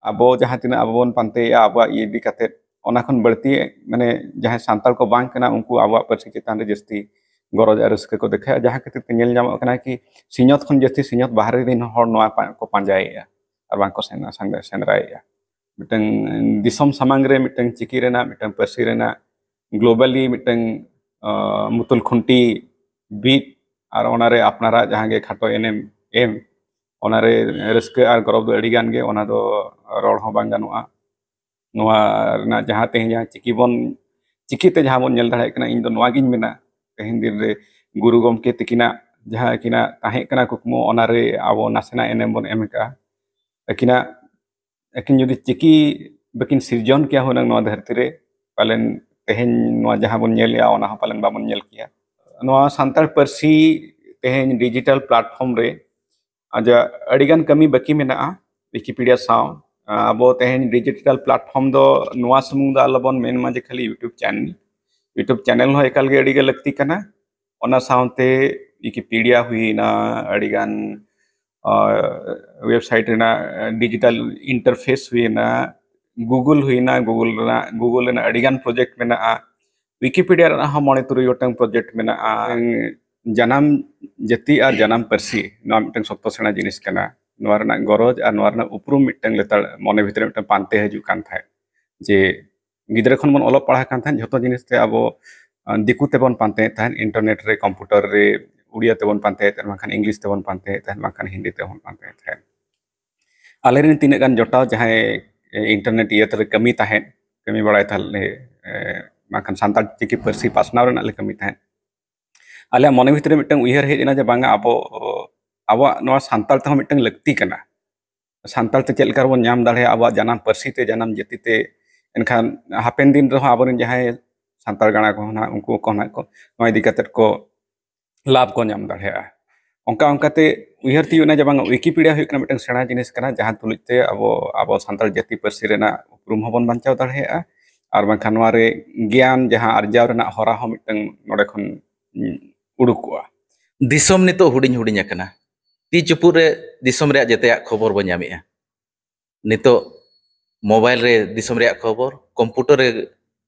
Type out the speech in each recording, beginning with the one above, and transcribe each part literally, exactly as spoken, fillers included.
ᱟᱵᱚ ᱡᱟᱦᱟᱸ ᱛᱤᱱᱟᱹᱜ ᱟᱵᱚ ᱵᱚᱱ ᱯᱟᱱᱛᱮᱭᱮᱫᱼᱟ ᱟᱵᱚᱣᱟᱜ ᱤᱭᱟᱹ ᱤᱫᱤ ᱠᱟᱛᱮᱫ, ᱚᱱᱟ ᱠᱷᱚᱱ ᱵᱟᱹᱲᱛᱤ ᱢᱟᱱᱮ ᱡᱟᱦᱟᱸᱭ ᱥᱟᱱᱛᱟᱲ ᱠᱚ ᱵᱟᱝ ᱠᱟᱱᱟ ᱩᱱᱠᱩ ᱟᱵᱚᱣᱟᱜ ᱯᱟᱹᱨᱥᱤ ᱪᱮᱛᱟᱱ ᱨᱮ ᱡᱟᱹᱥᱛᱤ ᱜᱚᱨᱚᱡᱽ ᱟᱨ ᱨᱟᱹᱥᱠᱟᱹ ᱠᱚ ᱫᱮᱠᱷᱟᱭᱟ, ᱡᱟᱦᱟᱸ ᱠᱷᱟᱹᱛᱤᱨ ᱛᱮ ᱧᱮᱞ ᱧᱟᱢᱚᱜ ᱠᱟᱱᱟ ᱠᱤ ᱥᱤᱧᱚᱛ ᱠᱷᱚᱱ ᱡᱟᱹᱥᱛᱤ ᱥᱤᱧᱚᱛ ᱵᱟᱦᱨᱮ ᱨᱮᱱ ᱦᱚᱲ ᱱᱚᱣᱟ ᱯᱟ-, ᱠᱚ ᱯᱟᱸᱡᱟᱭᱮᱫᱼᱟ ᱟᱨ ᱵᱟᱝ ᱠᱚ ᱥᱮᱱ-, ᱥᱮᱸᱫᱽᱨᱟᱭᱮᱫᱼᱟ᱾ ᱢᱤᱫᱴᱟᱝ ᱫᱤᱥᱚᱢ ᱥᱟᱢᱟᱝ ᱨᱮ ᱢᱤᱫᱴᱟᱝ ᱪᱤᱠᱤ ᱨᱮᱱᱟᱜ, ᱢᱤᱫᱴᱟᱝ ᱯᱟᱹᱨᱥᱤ ᱨᱮᱱᱟᱜ globally ᱢᱤᱫᱴᱟᱝ, ᱟᱸ, ᱢᱩᱛᱩᱞ ᱠᱷᱩᱱᱴᱤ ᱵᱤᱫ ᱟᱨ ᱚᱱᱟᱨᱮ ᱟᱯᱱᱟᱨᱟᱜ ᱡᱟᱦᱟᱸ ᱜᱮ ᱠᱷᱟᱴᱚ ᱮᱱᱮᱢ ᱮᱢ, ᱚᱱᱟᱨᱮ ᱨᱟᱹᱥᱠᱟᱹ ᱟᱨ ᱜᱚᱨᱚᱵᱽ ᱫᱚ ᱟᱹᱰᱤ ᱜᱟᱱ ᱜᱮ ᱚᱱᱟ ᱫᱚ ᱨᱚᱲ ᱦᱚᱸ ᱵᱟᱝ ᱜᱟᱱᱚᱜᱼᱟ᱾ ᱱᱚᱣᱟ ᱨᱮᱱᱟᱜ ᱡᱟᱦᱟᱸ ᱛᱮᱦᱮᱧ ᱡᱟᱦᱟᱸ ᱪᱤᱠᱤ ᱵᱚᱱ, ᱪᱤᱠᱤᱛᱮ ᱡᱟᱦᱟᱸ ᱵᱚᱱ ᱧᱮᱞ ᱫᱟᱲᱮᱭᱟᱜ ᱠᱟᱱᱟ, ᱤᱧ ᱫᱚ ᱱᱚᱣᱟ ᱜᱤᱧ ᱢᱮᱱᱟ, ᱛᱮᱦᱮᱧ ᱫᱤᱱ ᱨᱮ ᱜᱩᱨᱩ ᱜᱚᱢᱠᱮ ᱛᱤᱠᱤᱱᱟᱜ ᱡᱟᱦᱟᱸ ᱟᱹᱠᱤᱱᱟᱜ ᱛᱟᱦᱮᱸ ᱠᱟᱱᱟ ᱠᱩᱠᱢᱩ, ᱚᱱᱟᱨᱮ ᱟᱵᱚ ᱱᱟᱥᱮᱱᱟᱜ ᱮᱱᱮᱢ ᱵᱚᱱ ᱮᱢ ᱟᱠᱟᱫᱼᱟ᱾ ᱟᱹᱠᱤᱱᱟᱜ, ᱟᱹᱠᱤᱱ ᱡᱩᱫᱤ ᱪᱤᱠᱤ ᱵᱟᱹᱠᱤᱱ ᱥᱤᱨᱡᱚᱱ ᱠᱮᱭᱟ ᱦᱩᱱᱟᱹᱝ ᱱᱚᱣᱟ ᱫᱷᱟᱹᱨᱛᱤ ᱨᱮ, ᱯᱟᱞᱮᱱ ᱛᱮᱦᱮᱧ ᱱᱚᱣᱟ ᱡᱟᱦᱟᱸ ᱵᱚᱱ ᱧᱮᱞᱮᱜᱼᱟ ᱚᱱᱟ ᱦᱚᱸ ᱯᱟᱞᱮᱱ ᱵᱟᱵᱚᱱ ᱧᱮᱞ ᱠᱮᱭᱟ᱾ ᱱᱚᱣᱟ ᱥᱟᱱᱛᱟᱲ ᱯᱟᱹᱨᱥᱤ ᱛᱮᱦᱮᱧ digital platform ᱨᱮ ᱟᱡᱟᱜ ᱟᱹᱰᱤᱜᱟᱱ ᱠᱟᱹᱢᱤ ᱵᱟᱹᱠᱤ ᱢᱮᱱᱟᱜᱼᱟ᱾ ᱣᱤᱠᱤᱯᱤᱰᱤᱭᱟ ᱥᱟᱶ, ᱟᱵᱚ ᱛᱮᱦᱮᱧ digital platform ᱫᱚ ᱱᱚᱣᱟ ᱥᱩᱢᱩᱝ ᱫᱚ ᱟᱞᱚᱵᱚᱱ ᱢᱮᱱ ᱢᱟ ᱡᱮ ᱠᱷᱟᱹᱞᱤ YouTube channel᱾ YouTube channel ᱦᱚᱸ ᱮᱠᱟᱞ ᱜᱮ ᱟᱹᱰᱤ ᱜᱮ ᱞᱟᱹᱠᱛᱤ ᱠᱟᱱᱟ᱾ ᱚᱱᱟ ᱥᱟᱶᱛᱮ ᱣᱤᱠᱤᱯᱤᱰᱤᱭᱟ ᱦᱩᱭᱮᱱᱟ, ᱟᱹᱰᱤᱜᱟᱱ, ᱟᱨ website ᱨᱮᱱᱟᱜ digital interface ᱦᱩᱭᱮᱱᱟ, Google ᱦᱩᱭᱮᱱᱟ, Google ᱨᱮᱱᱟᱜ, Google ᱨᱮᱱᱟᱜ ᱟᱹᱰᱤᱜᱟᱱ project ᱢᱮᱱᱟᱜᱼᱟ, ᱣᱤᱠᱤᱯᱤᱰᱤᱭᱟ ᱨᱮᱱᱟᱜ ᱦᱚᱸ ᱢᱚᱬᱮ ᱛᱩᱨᱩᱭ ᱜᱚᱴᱟᱝ project ᱢᱮᱱᱟᱜᱼᱟ᱾ ᱡᱟᱱᱟᱢ ᱡᱟᱹᱛᱤ ᱟᱨ ᱡᱟᱱᱟᱢ ᱯᱟᱹᱨᱥᱤ, ᱱᱚᱣᱟ ᱢᱤᱫᱴᱟᱝ ᱥᱚᱠᱛᱚ ᱥᱮᱬᱟ ᱡᱤᱱᱤᱥ ᱠᱟᱱᱟ᱾ ᱱᱚᱣᱟ ᱨᱮᱱᱟᱜ ᱜᱚᱨᱚᱡᱽ ᱟᱨ ᱱᱚᱣᱟ ᱨᱮᱱᱟᱜ ᱩᱯᱨᱩᱢ ᱢᱤᱫᱴᱟᱝ ᱞᱮᱛᱟᱲ ᱢᱚᱱᱮ ᱵᱷᱤᱛᱨᱤ ᱨᱮ ᱢᱤᱫᱴᱟᱝ ᱯᱟᱱᱛᱮ ᱦᱤᱡᱩᱜ ᱠᱟᱱ ᱛᱟᱦᱮᱸᱫ, ᱡᱮ ᱜᱤᱫᱽᱨᱟᱹ ᱠᱷᱚᱱ ᱵᱚᱱ ᱚᱞᱚᱜ ᱯᱟᱲᱦᱟᱜ ᱠᱟᱱ ᱛᱟᱦᱮᱸᱫ, ᱡᱷᱚᱛᱚ ᱡᱤᱱᱤᱥ ᱛᱮ ᱟᱵᱚ, ᱟᱸ, ᱫᱤᱠᱩ ᱛᱮᱵᱚᱱ ᱯᱟᱱᱛᱮᱭᱮᱫ ᱛᱟᱦᱮᱸᱫ, internet ᱨᱮ, computer ᱨᱮ ᱩᱲᱤᱭᱟ ᱛᱮᱵᱚᱱ ᱯᱟᱱᱛᱮᱭᱮᱫ ᱛᱟᱦᱮᱸᱫ, ᱵᱟᱝᱠᱷᱟᱱ ᱤᱝᱞᱤᱥ ᱛᱮᱵᱚᱱ ᱯᱟᱱᱛᱮᱭᱮᱫ ᱛᱟᱦᱮᱸᱫ, ᱵᱟᱝᱠᱷᱟᱱ ᱦᱤᱱᱫᱤ ᱛᱮᱵᱚᱱ ᱯᱟᱱᱛᱮᱭᱮᱫ ᱛᱟᱦᱮᱸᱫ᱾ ᱟᱞᱮ ᱨᱮᱱ ᱛᱤᱱᱟᱹᱜ ᱜᱟᱱ ᱡᱚᱴᱟᱣ ᱡᱟᱦᱟᱸᱭ, ᱮ, internet ᱤᱭᱟᱹ ᱛᱮᱞᱮ ᱠᱟᱹᱢᱤ ᱛᱟᱦᱮᱸᱫ, ᱠᱟᱹᱢᱤ ᱵᱟᱲᱟᱭ ᱛᱟᱦᱮᱸᱫ ᱞᱮ, ᱮ, ᱵᱟᱝᱠᱷᱟᱱ ᱥᱟᱱᱛᱟᱲ ᱪᱤᱠᱤ ᱯᱟᱹᱨᱥᱤ ᱯᱟᱥᱱᱟᱣ ᱨᱮᱱᱟᱜ ᱞᱮ ᱠᱟᱹᱢᱤ ᱛᱟᱦᱮᱸᱫ᱾ ᱟᱞᱮᱭᱟᱜ ᱢᱚᱱᱮ ᱵᱷᱤᱛᱨᱤ ᱨᱮ ᱢᱤᱫᱴᱟᱝ ᱩᱭᱦᱟᱹᱨ ᱦᱮᱡ ᱮᱱᱟ ᱡᱮ ᱵᱟᱝᱟ, ᱟᱵᱚ, ᱟᱵᱚᱣᱟᱜ ᱱᱚᱣᱟ ᱥᱟᱱᱛᱟᱲ ᱛᱮᱦᱚᱸ ᱢᱤᱫᱴᱟᱝ ᱞᱟᱹᱠᱛᱤ ᱠᱟᱱᱟ᱾ ᱥᱟᱱᱛᱟᱲ ᱛᱮ ᱪᱮᱫ ᱞᱮᱠᱟ ᱨᱮᱵᱚᱱ ᱧᱟᱢ ᱫᱟᱲᱮᱭᱟᱜᱼᱟ ᱟᱵᱚᱣᱟᱜ ᱡᱟᱱᱟᱢ ᱯᱟᱹᱨᱥᱤ ᱛᱮ, ᱡᱟᱱᱟᱢ ᱡᱟᱹᱛᱤ ᱛᱮ, ᱮᱱᱠᱷᱟᱱ ᱦᱟᱯᱮᱱ ᱫᱤᱱ ᱨᱮᱦᱚᱸ ᱟᱵᱚᱨᱮᱱ ᱡᱟᱦᱟᱸᱭ ᱥᱟᱱᱛᱟᱲ ᱜᱟᱬᱟ ᱠᱚ ᱦᱮᱱᱟᱜ, ᱩᱱᱠᱩ ᱠᱚ ᱱᱟᱜ ᱠᱚ ᱱᱚᱣᱟ ᱤᱫᱤ ᱠᱟᱛᱮᱫ ᱠᱚ ᱞᱟᱵᱷ ᱠᱚ ᱧᱟᱢ ᱫᱟᱲᱮᱭᱟᱜᱼᱟ᱾ ᱚᱱᱠᱟ ᱚᱱᱠᱟᱛᱮ ᱩᱭᱦᱟᱹᱨ ᱛᱤᱭᱳᱜ ᱮᱱᱟ ᱡᱮ ᱵᱟᱝ, ᱣᱤᱠᱤᱯᱤᱰᱤᱭᱟ ᱦᱩᱭᱩᱜ ᱠᱟᱱᱟ ᱢᱤᱫᱴᱟᱝ ᱥᱮᱬᱟ ᱡᱤᱱᱤᱥ ᱠᱟᱱᱟ, ᱡᱟᱦᱟᱸ ᱛᱩᱞᱩᱡ ᱛᱮ ᱟᱵᱚ, ᱟᱵᱚ ᱥᱟᱱᱛᱟᱲ ᱡᱟᱹᱛᱤ ᱯᱟᱹᱨᱥᱤ ᱨᱮᱱᱟᱜ ᱩᱯᱨᱩᱢ ᱦᱚᱸᱵᱚᱱ ᱵᱟᱧᱪᱟᱣ ᱫᱟᱲᱮᱭᱟᱜᱼᱟ, ᱟᱨ ᱵᱟᱝᱠᱷᱟᱱ ᱱᱚᱣᱟ ᱨᱮ ᱜᱮᱭᱟᱱ ᱡᱟᱦᱟᱸ ᱟᱨᱡᱟᱣ ᱨᱮᱱᱟᱜ ᱦᱚᱨᱟ ᱦᱚᱸ ᱢᱤᱫᱴᱟᱝ ᱱᱚᱰᱮ ᱠᱷᱚᱱ, ᱩᱸ, ᱩᱰᱩᱠᱚᱜᱼᱟ᱾ ᱫᱤᱥᱚᱢ ᱱᱤᱛᱚᱜ ᱦᱩᱰᱤᱧ ᱦᱩᱰᱤᱧ ᱟᱠᱟᱱᱟ᱾ ᱛᱤ ᱪᱩᱯᱩᱫ ᱨᱮ ᱫᱤᱥᱚᱢ ᱨᱮᱭᱟᱜ ᱡᱮᱛᱮᱭᱟᱜ ᱠᱷᱚᱵᱚᱨ ᱵᱚᱱ ᱧᱟᱢᱮᱜᱼᱟ᱾ ᱱᱤᱛᱚᱜ ᱢᱳᱵᱟᱭᱤᱞ ᱨᱮ ᱫᱤᱥᱚᱢ ᱨᱮᱭᱟᱜ ᱠᱷᱚᱵᱚᱨ, ᱠᱚᱢᱯᱩᱴᱟᱨ ᱨᱮ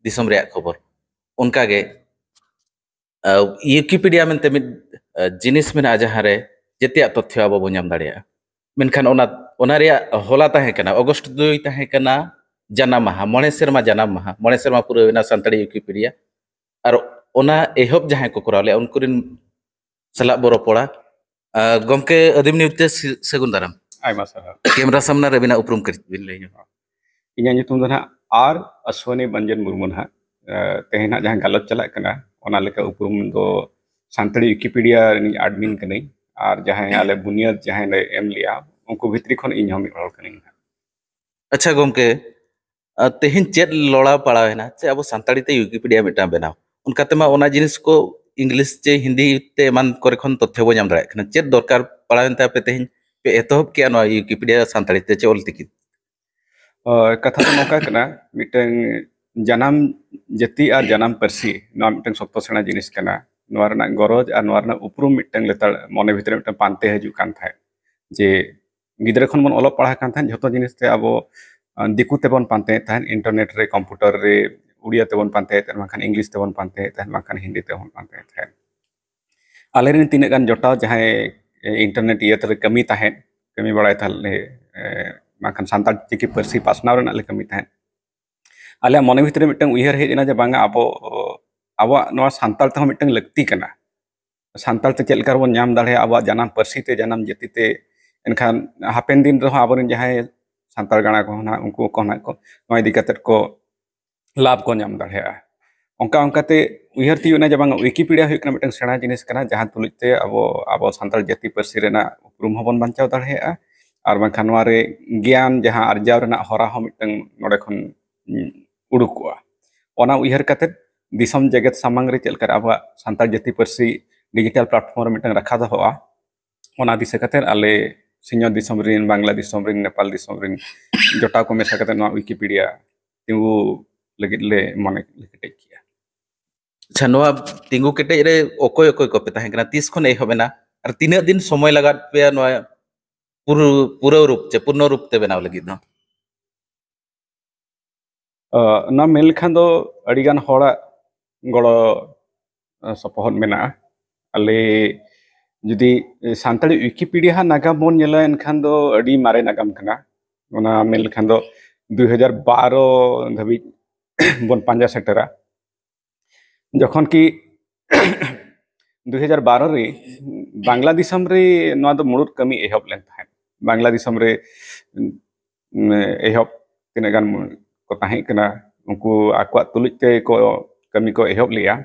ᱫᱤᱥᱚᱢ ᱨᱮᱭᱟᱜ ᱠᱷᱚᱵᱚᱨ, ᱚᱱᱠᱟᱜᱮ ᱣᱤᱠᱤᱯᱤᱰᱤᱭᱟ ᱢᱮᱱᱛᱮ ᱢᱤᱫ ᱡᱤᱱᱤᱥ ᱢᱮᱱᱟᱜᱼᱟ, ᱡᱟᱦᱟᱸᱨᱮ ᱡᱮᱛᱮᱭᱟᱜ ᱛᱚᱛᱛᱷᱚ ᱟᱵᱚ ᱵᱚᱱ ᱧᱟᱢ ᱫᱟᱲᱮᱭᱟᱜᱼᱟ᱾ ᱢᱮᱱᱠᱷᱟᱱ ᱚᱱᱟ ᱚᱱᱟ ᱨᱮᱭᱟᱜ ᱦᱚᱞᱟ ᱛᱟᱦᱮᱸ ᱠᱟᱱᱟ, ᱚᱜᱚᱥᱴ ᱫᱩᱭ ᱛᱟᱦᱮᱸ ᱠᱟᱱᱟ ᱡᱟᱱᱟᱢ ᱢᱟᱦᱟ, ᱢᱚᱬᱮ ᱥᱮᱨᱢᱟ ᱡᱟᱱᱟᱢ ᱢᱟᱦᱟ, ᱢᱚᱬᱮ ᱥᱮᱨᱢᱟ ᱯᱩᱨᱟᱹᱣ ᱮᱱᱟ ᱥᱟᱱᱛᱟᱲᱤ ᱣᱤᱠᱤᱯᱤᱰᱤᱭᱟ᱾ ᱟᱨ ᱚᱱᱟ ᱮᱦᱚᱵ ᱡᱟᱦᱟᱸᱭ ᱠᱚ ᱠᱚᱨᱟᱣ ᱞᱮᱫᱼᱟ, ᱩᱱᱠᱩ ᱨᱮᱱ ᱥᱟᱞᱟᱜ ᱵᱚ ᱨᱚᱯᱚᱲᱟ᱾ ᱜᱚᱢᱠᱮ, ᱟᱹᱫᱤᱢ ᱱᱤᱭᱩᱡᱽ ᱛᱮ ᱥᱟᱹᱜᱩᱱ ᱫᱟᱨᱟᱢ᱾ ᱟᱭᱢᱟ ᱥᱟᱨᱦᱟᱣ᱾ ᱠᱮᱢᱨᱟ ᱥᱟᱢᱱᱟ ᱨᱮ ᱟᱹᱵᱤᱱᱟᱜ ᱩᱯᱨᱩᱢ ᱠᱟᱹᱡ ᱵᱤᱱ ᱞᱟᱹᱭ ᱧᱚᱜᱼᱟ᱾ ᱤᱧᱟᱹᱜ ᱧᱩᱛᱩᱢ ᱫᱚ ᱱᱟᱦᱟᱜ ᱟᱨ ᱟᱥᱣᱟᱱᱤ ᱵᱟᱧᱡᱟᱱ ᱢᱩᱨᱢᱩ ᱱᱟᱦᱟᱜ᱾ ᱛᱮᱦᱮᱧ ᱱᱟᱦᱟᱜ ᱡᱟᱦᱟᱸ ᱜᱟᱞᱚᱪ ᱪᱟᱞᱟᱜ ᱠᱟᱱᱟ, ᱚᱱᱟ ᱞᱮᱠᱟ ᱩᱯᱨᱩᱢ ᱫᱚ ᱥᱟᱱᱛᱟᱲᱤ ᱣᱤᱠᱤᱯᱤᱰᱤᱭᱟ ᱨᱤᱱᱤᱡ ᱟᱰᱢᱤᱱ ᱠᱟᱹᱱᱟᱹᱧ᱾ ᱟᱨ ᱡᱟᱦᱟᱸᱭ ᱟᱞᱮ ᱵᱩᱱᱤᱭᱟᱹᱫ ᱡᱟᱦᱟᱸᱭ ᱞᱮ ᱮᱢ ᱞᱮᱜᱼᱟ, ᱩᱱᱠᱩ ᱵᱷᱤᱛᱨᱤ ᱠᱷᱚᱱ ᱤᱧ ᱦᱚᱸ ᱢᱤᱫ ᱦᱚᱲ ᱠᱟᱹᱱᱟᱹᱧ ᱱᱟᱦᱟᱜ᱾ ᱟᱪᱪᱷᱟ ᱜᱚᱢᱠᱮ, ᱛᱮᱦᱮᱧ ᱪᱮᱫ ᱞᱚᱲᱟ ᱯᱟᱲᱟᱣ ᱮᱱᱟ ᱥᱮ ᱟᱵᱚ ᱥᱟᱱᱛᱟᱲᱤ ᱛᱮ ᱣᱤᱠᱤᱯᱤᱰᱤᱭᱟ ᱢᱤᱫᱴᱟᱝ ᱵᱮᱱᱟᱣ? ᱚᱱᱠᱟ ᱛᱮᱢᱟ ᱚᱱᱟ ᱡᱤᱱᱤᱥ ᱠᱚ ᱤᱝᱞᱤᱥ ᱪᱮ ᱦᱤᱱᱫᱤ ᱛᱮ ᱮᱢᱟᱱ ᱠᱚᱨᱮ ᱠᱷᱚᱱ ᱛᱚᱛᱛᱷᱚ ᱵᱚ ᱧᱟᱢ ᱫᱟᱲᱮᱭᱟᱜ ᱠᱟᱱᱟ᱾ ᱪᱮᱫ ᱫᱚᱨᱠᱟᱨ ᱯᱟᱲᱟᱣ ᱮᱱ ᱛᱮ ᱟᱯᱮ ᱛᱮᱦᱮᱧ ᱯᱮ ᱮᱛᱚᱦᱚᱵ ᱠᱮᱜᱼᱟ ᱱᱚᱣᱟ ᱣᱤᱠᱤᱯᱤᱰᱤᱭᱟ ᱥᱟᱱᱛᱟᱲᱤ ᱛᱮ ᱪᱮ ᱚᱞᱪᱤᱠᱤ? ᱠᱟᱛᱷᱟ ᱫᱚ ᱱᱚᱝᱠᱟ ᱠᱟᱱᱟ, ᱢᱤᱫᱴᱟᱝ ᱡᱟᱱᱟᱢ ᱡᱟᱹᱛᱤ ᱟᱨ ᱡᱟᱱᱟᱢ ᱯᱟᱹᱨᱥᱤ, ᱱᱚᱣᱟ ᱢᱤᱫᱴᱟᱝ ᱥᱚᱠᱛᱚ ᱥᱮᱬᱟ ᱡᱤᱱᱤᱥ ᱠᱟᱱᱟ᱾ ᱱᱚᱣᱟ ᱨᱮᱱᱟᱜ ᱜᱚᱨᱚᱡᱽ ᱟᱨ ᱱᱚᱣᱟ ᱨᱮᱱᱟᱜ ᱩᱯᱨᱩᱢ ᱢᱤᱫᱴᱟᱝ ᱞᱮᱛᱟᱲ ᱢᱚᱱᱮ ᱵᱷᱤᱛᱨᱤ ᱨᱮ ᱢᱤᱫᱴᱟᱝ ᱯᱟᱱᱛᱮ ᱦᱤᱡᱩᱜ ᱠᱟᱱ ᱛᱟᱦᱮᱸᱫ, ᱡᱮ ᱜᱤᱫᱽᱨᱟᱹ ᱠᱷᱚᱱ ᱵᱚᱱ ᱚᱞᱚᱜ ᱯᱟᱲᱦᱟᱜ ᱠᱟᱱ ᱛᱟᱦᱮᱸᱫ, ᱡᱷᱚᱛᱚ ᱡᱤᱱᱤᱥ ᱛᱮ ᱟᱵᱚ ᱫᱤᱠᱩ ᱛᱮᱵᱚᱱ ᱯᱟᱱᱛᱮᱭᱮᱫ ᱛᱟᱦᱮᱸᱫ, ᱤᱱᱴᱟᱨᱱᱮᱴ ᱨᱮ, ᱠᱚᱢᱯᱩᱴᱟᱨ ᱨᱮ ᱩᱲᱤᱭᱟ ᱛᱮᱵᱚᱱ ᱯᱟᱱᱛᱮᱭᱮᱫ ᱛᱟᱦᱮᱸᱫ, ᱵᱟᱝᱠᱷᱟᱱ ᱤᱝᱞᱤᱥ ᱛᱮᱵᱚᱱ ᱯᱟᱱᱛᱮᱭᱮᱫ ᱛᱟᱦᱮᱸᱫ, ᱵᱟᱝᱠᱷᱟᱱ ᱦᱤᱱᱫᱤ ᱛᱮᱵᱚᱱ ᱯᱟᱱᱛᱮᱭᱮᱫ ᱛᱟᱦᱮᱸᱫ᱾ ᱟᱞᱮᱨᱮᱱ ᱛᱤᱱᱟᱹᱜ ᱜᱟᱱ ᱡᱚᱴᱟᱣ ᱡᱟᱦᱟᱸᱭ ᱤᱱᱴᱟᱨᱱᱮᱴ ᱤᱭᱟᱹ ᱛᱮᱞᱮ ᱠᱟᱹᱢᱤ ᱛᱟᱦᱮᱸᱫ, ᱠᱟᱹᱢᱤ ᱵᱟᱲᱟᱭ ᱛᱟᱦᱮᱸᱫ ᱞᱮ, ᱵᱟᱝᱠᱷᱟᱱ ᱥᱟᱱᱛᱟᱲ ᱪᱤᱠᱤ ᱯᱟᱹᱨᱥᱤ ᱯᱟᱥᱱᱟᱣ ᱨᱮᱱᱟᱜ ᱞᱮ ᱠᱟᱹᱢᱤ ᱛᱟᱦᱮᱸᱫ᱾ ᱟᱞᱮᱭᱟᱜ ᱢᱚᱱᱮ ᱵᱷᱤᱛᱨᱤ ᱨᱮ ᱢᱤᱫᱴᱟᱝ ᱩᱭᱦᱟᱹᱨ ᱦᱮᱡ ᱮᱱᱟ ᱡᱮ ᱵᱟᱝᱟ, ᱟᱵᱚ, ᱟᱵᱚᱣᱟᱜ ᱱᱚᱣᱟ ᱥᱟᱱᱛᱟᱲ ᱛᱮᱦᱚᱸ ᱢᱤᱫᱴᱟᱝ ᱞᱟᱹᱠᱛᱤ ᱠᱟᱱᱟ᱾ ᱥᱟᱱᱛᱟᱲ ᱛᱮ ᱪᱮᱫ ᱞᱮᱠᱟ ᱨᱮᱵᱚᱱ ᱧᱟᱢ ᱫᱟᱲᱮᱭᱟᱜᱼᱟ ᱟᱵᱚᱣᱟᱜ ᱡᱟᱱᱟᱢ ᱯᱟᱹᱨᱥᱤ ᱛᱮ, ᱡᱟᱱᱟᱢ ᱡᱟᱹᱛᱤ ᱛᱮ, ᱮᱱᱠᱷᱟᱱ ᱦᱟᱯᱮᱱ ᱫᱤᱱ ᱨᱮᱦᱚᱸ ᱟᱵᱚᱨᱮᱱ ᱡᱟᱦᱟᱸᱭ ᱥᱟᱱᱛᱟᱲ ᱜᱟᱬᱟ ᱠᱚ ᱦᱮᱱᱟᱜ, ᱩᱱᱠᱩ ᱠᱚ ᱦᱮᱱᱟᱜ ᱠᱚ, ᱱᱚᱣᱟ ᱤᱫᱤ ᱠᱟᱛᱮᱫ ᱠᱚ ᱞᱟᱵᱷ ᱠᱚ ᱧᱟᱢ ᱫᱟᱲᱮᱭᱟᱜᱼᱟ᱾ ᱚᱱᱠᱟ ᱚᱱᱠᱟᱛᱮ ᱩᱭᱦᱟᱹᱨ ᱛᱤᱭᱳᱜ ᱮᱱᱟ ᱡᱮ ᱵᱟᱝ, ᱣᱤᱠᱤᱯᱤᱰᱤᱭᱟ ᱦᱩᱭᱩᱜ ᱠᱟᱱᱟ ᱢᱤᱫᱴᱟᱝ ᱥᱮᱬᱟ ᱡᱤᱱᱤᱥ ᱠᱟᱱᱟ, ᱡᱟᱦᱟᱸ ᱛᱩᱞᱩᱡ ᱛᱮ ᱟᱵᱚ, ᱟᱵᱚ ᱥᱟᱱᱛᱟᱲ ᱡᱟᱹᱛᱤ ᱯᱟᱹᱨᱥᱤ ᱨᱮᱱᱟᱜ ᱩᱯᱨᱩᱢ ᱦᱚᱸᱵᱚᱱ ᱵᱟᱧᱪᱟᱣ ᱫᱟᱲᱮᱭᱟᱜᱼᱟ, ᱟᱨ ᱵᱟᱝᱠᱷᱟᱱ ᱱᱚᱣᱟ ᱨᱮ ᱜᱮᱭᱟᱱ ᱡᱟᱦᱟᱸ ᱟᱨᱡᱟᱣ ᱨᱮᱱᱟᱜ ᱦᱚᱨᱟ ᱦᱚᱸ ᱢᱤᱫᱴᱟᱝ ᱱᱚᱰᱮ ᱠᱷᱚᱱ, ᱩᱸ, ᱩᱰᱩᱠᱚᱜᱼᱟ᱾ ᱚᱱᱟ ᱩᱭᱦᱟᱹᱨ ᱠᱟᱛᱮᱫ ᱫᱤᱥᱚᱢ ᱡᱮᱜᱮᱛ ᱥᱟᱢᱟᱝ ᱨᱮ ᱪᱮᱫ ᱞᱮᱠᱟᱨᱮ ᱟᱵᱚᱣᱟᱜ ᱥᱟᱱᱛᱟᱲ ᱡᱟᱹᱛᱤ ᱯᱟᱹᱨᱥᱤ ᱰᱤᱡᱤᱴᱟᱞ ᱯᱞᱟᱴᱯᱷᱚᱨᱢ ᱨᱮ ᱢᱤᱫᱴᱟᱝ ᱨᱟᱠᱷᱟ ᱫᱚᱦᱚᱜᱼᱟ, ᱚᱱᱟ ᱫᱤᱥᱟᱹ ᱠᱟᱛᱮᱫ ᱟᱞᱮ ᱥᱤᱧᱚᱛ ᱫᱤᱥᱚᱢ ᱨᱮᱱ, ᱵᱟᱝᱞᱟ ᱫᱤᱥᱚᱢ ᱨᱮᱱ, ᱱᱮᱯᱟᱞ ᱫᱤᱥᱚᱢ ᱨᱮᱱ ᱡᱚᱴᱟᱣ ᱠᱚ ᱢᱮᱥᱟ ᱠᱟᱛᱮᱫ ᱱᱚᱣᱟ ᱣᱤᱠᱤᱯᱤᱰᱤᱭᱟ ᱛᱤᱸᱜᱩ ᱞᱟᱹᱜᱤᱫ ᱞᱮ ᱢᱚᱱᱮ ᱠᱮᱴᱮᱡ ᱠᱮᱜᱼᱟ᱾ ᱟᱪᱪᱷᱟ, ᱱᱚᱣᱟ ᱛᱤᱸᱜᱩ ᱠᱮᱴᱮᱡ ᱨᱮ ᱚᱠᱚᱭ ᱚᱠᱚᱭ ᱠᱚᱯᱮ ᱛᱟᱦᱮᱸ ᱠᱟᱱᱟ? ᱛᱤᱥ ᱠᱷᱚᱱ ᱮᱦᱚᱵ ᱮᱱᱟ? ᱟᱨ ᱛᱤᱱᱟᱹᱜ ᱫᱤᱱ ᱥᱚᱢᱚᱭ ᱞᱟᱜᱟᱣ ᱯᱮᱭᱟ ᱱᱚᱣᱟ ᱯᱩᱨᱟᱹ ᱯᱩᱨᱟᱹᱣ ᱨᱩᱯ ᱪᱮ ᱯᱩᱨᱱᱚ ᱨᱩᱯ ᱛᱮ ᱵᱮᱱᱟᱣ ᱞᱟᱹᱜᱤᱫ ᱫᱚ? ᱚᱱᱟ ᱢᱮᱱ ᱞᱮᱠᱷᱟᱱ ᱫᱚ ᱟᱹᱰᱤ ᱜᱟᱱ ᱦᱚᱲᱟᱜ ᱜᱚᱲᱚ ᱥᱚᱯᱚᱦᱚᱫ ᱢᱮᱱᱟᱜᱼᱟ᱾ ᱟᱞᱮ ᱡᱩᱫᱤ ᱥᱟᱱᱛᱟᱲᱤ ᱣᱤᱠᱤᱯᱤᱰᱤᱭᱟ ᱦᱟᱸᱜ ᱱᱟᱜᱟᱢ ᱵᱚᱱ ᱧᱮᱞᱟ, ᱮᱱᱠᱷᱟᱱ ᱫᱚ ᱟᱹᱰᱤ ᱢᱟᱨᱮ ᱱᱟᱜᱟᱢ ᱠᱟᱱᱟ᱾ ᱚᱱᱟ ᱢᱮᱱ ᱞᱮᱠᱷᱟᱱ ᱫᱚ ᱫᱩ ᱦᱟᱡᱟᱨ ᱵᱟᱨᱚ ᱫᱷᱟᱹᱵᱤᱡ ᱵᱚᱱ ᱯᱟᱸᱡᱟ ᱥᱮᱴᱮᱨᱟ, ᱡᱚᱠᱷᱚᱱ ᱠᱤ ᱫᱩ ᱦᱟᱡᱟᱨ ᱵᱟᱨᱚ ᱨᱮ ᱵᱟᱝᱞᱟ ᱫᱤᱥᱚᱢ ᱨᱮ ᱱᱚᱣᱟ ᱫᱚ ᱢᱩᱲᱩᱫ ᱠᱟᱹᱢᱤ ᱮᱦᱚᱵ ᱞᱮᱱ ᱛᱟᱦᱮᱸᱫ᱾ ᱵᱟᱝᱞᱟ ᱫᱤᱥᱚᱢ ᱨᱮ ᱮᱦᱚᱵ ᱛᱤᱱᱟᱹᱜ ᱜᱟᱱ ᱠᱚ ᱛᱟᱦᱮᱸ ᱠᱟᱱᱟ, ᱩᱱᱠᱩ ᱟᱠᱚᱣᱟᱜ ᱛᱩᱞᱩᱡ ᱛᱮ ᱠᱚ ᱠᱟᱹᱢᱤ ᱠᱚ ᱮᱦᱚᱵ ᱞᱮᱜᱼᱟ᱾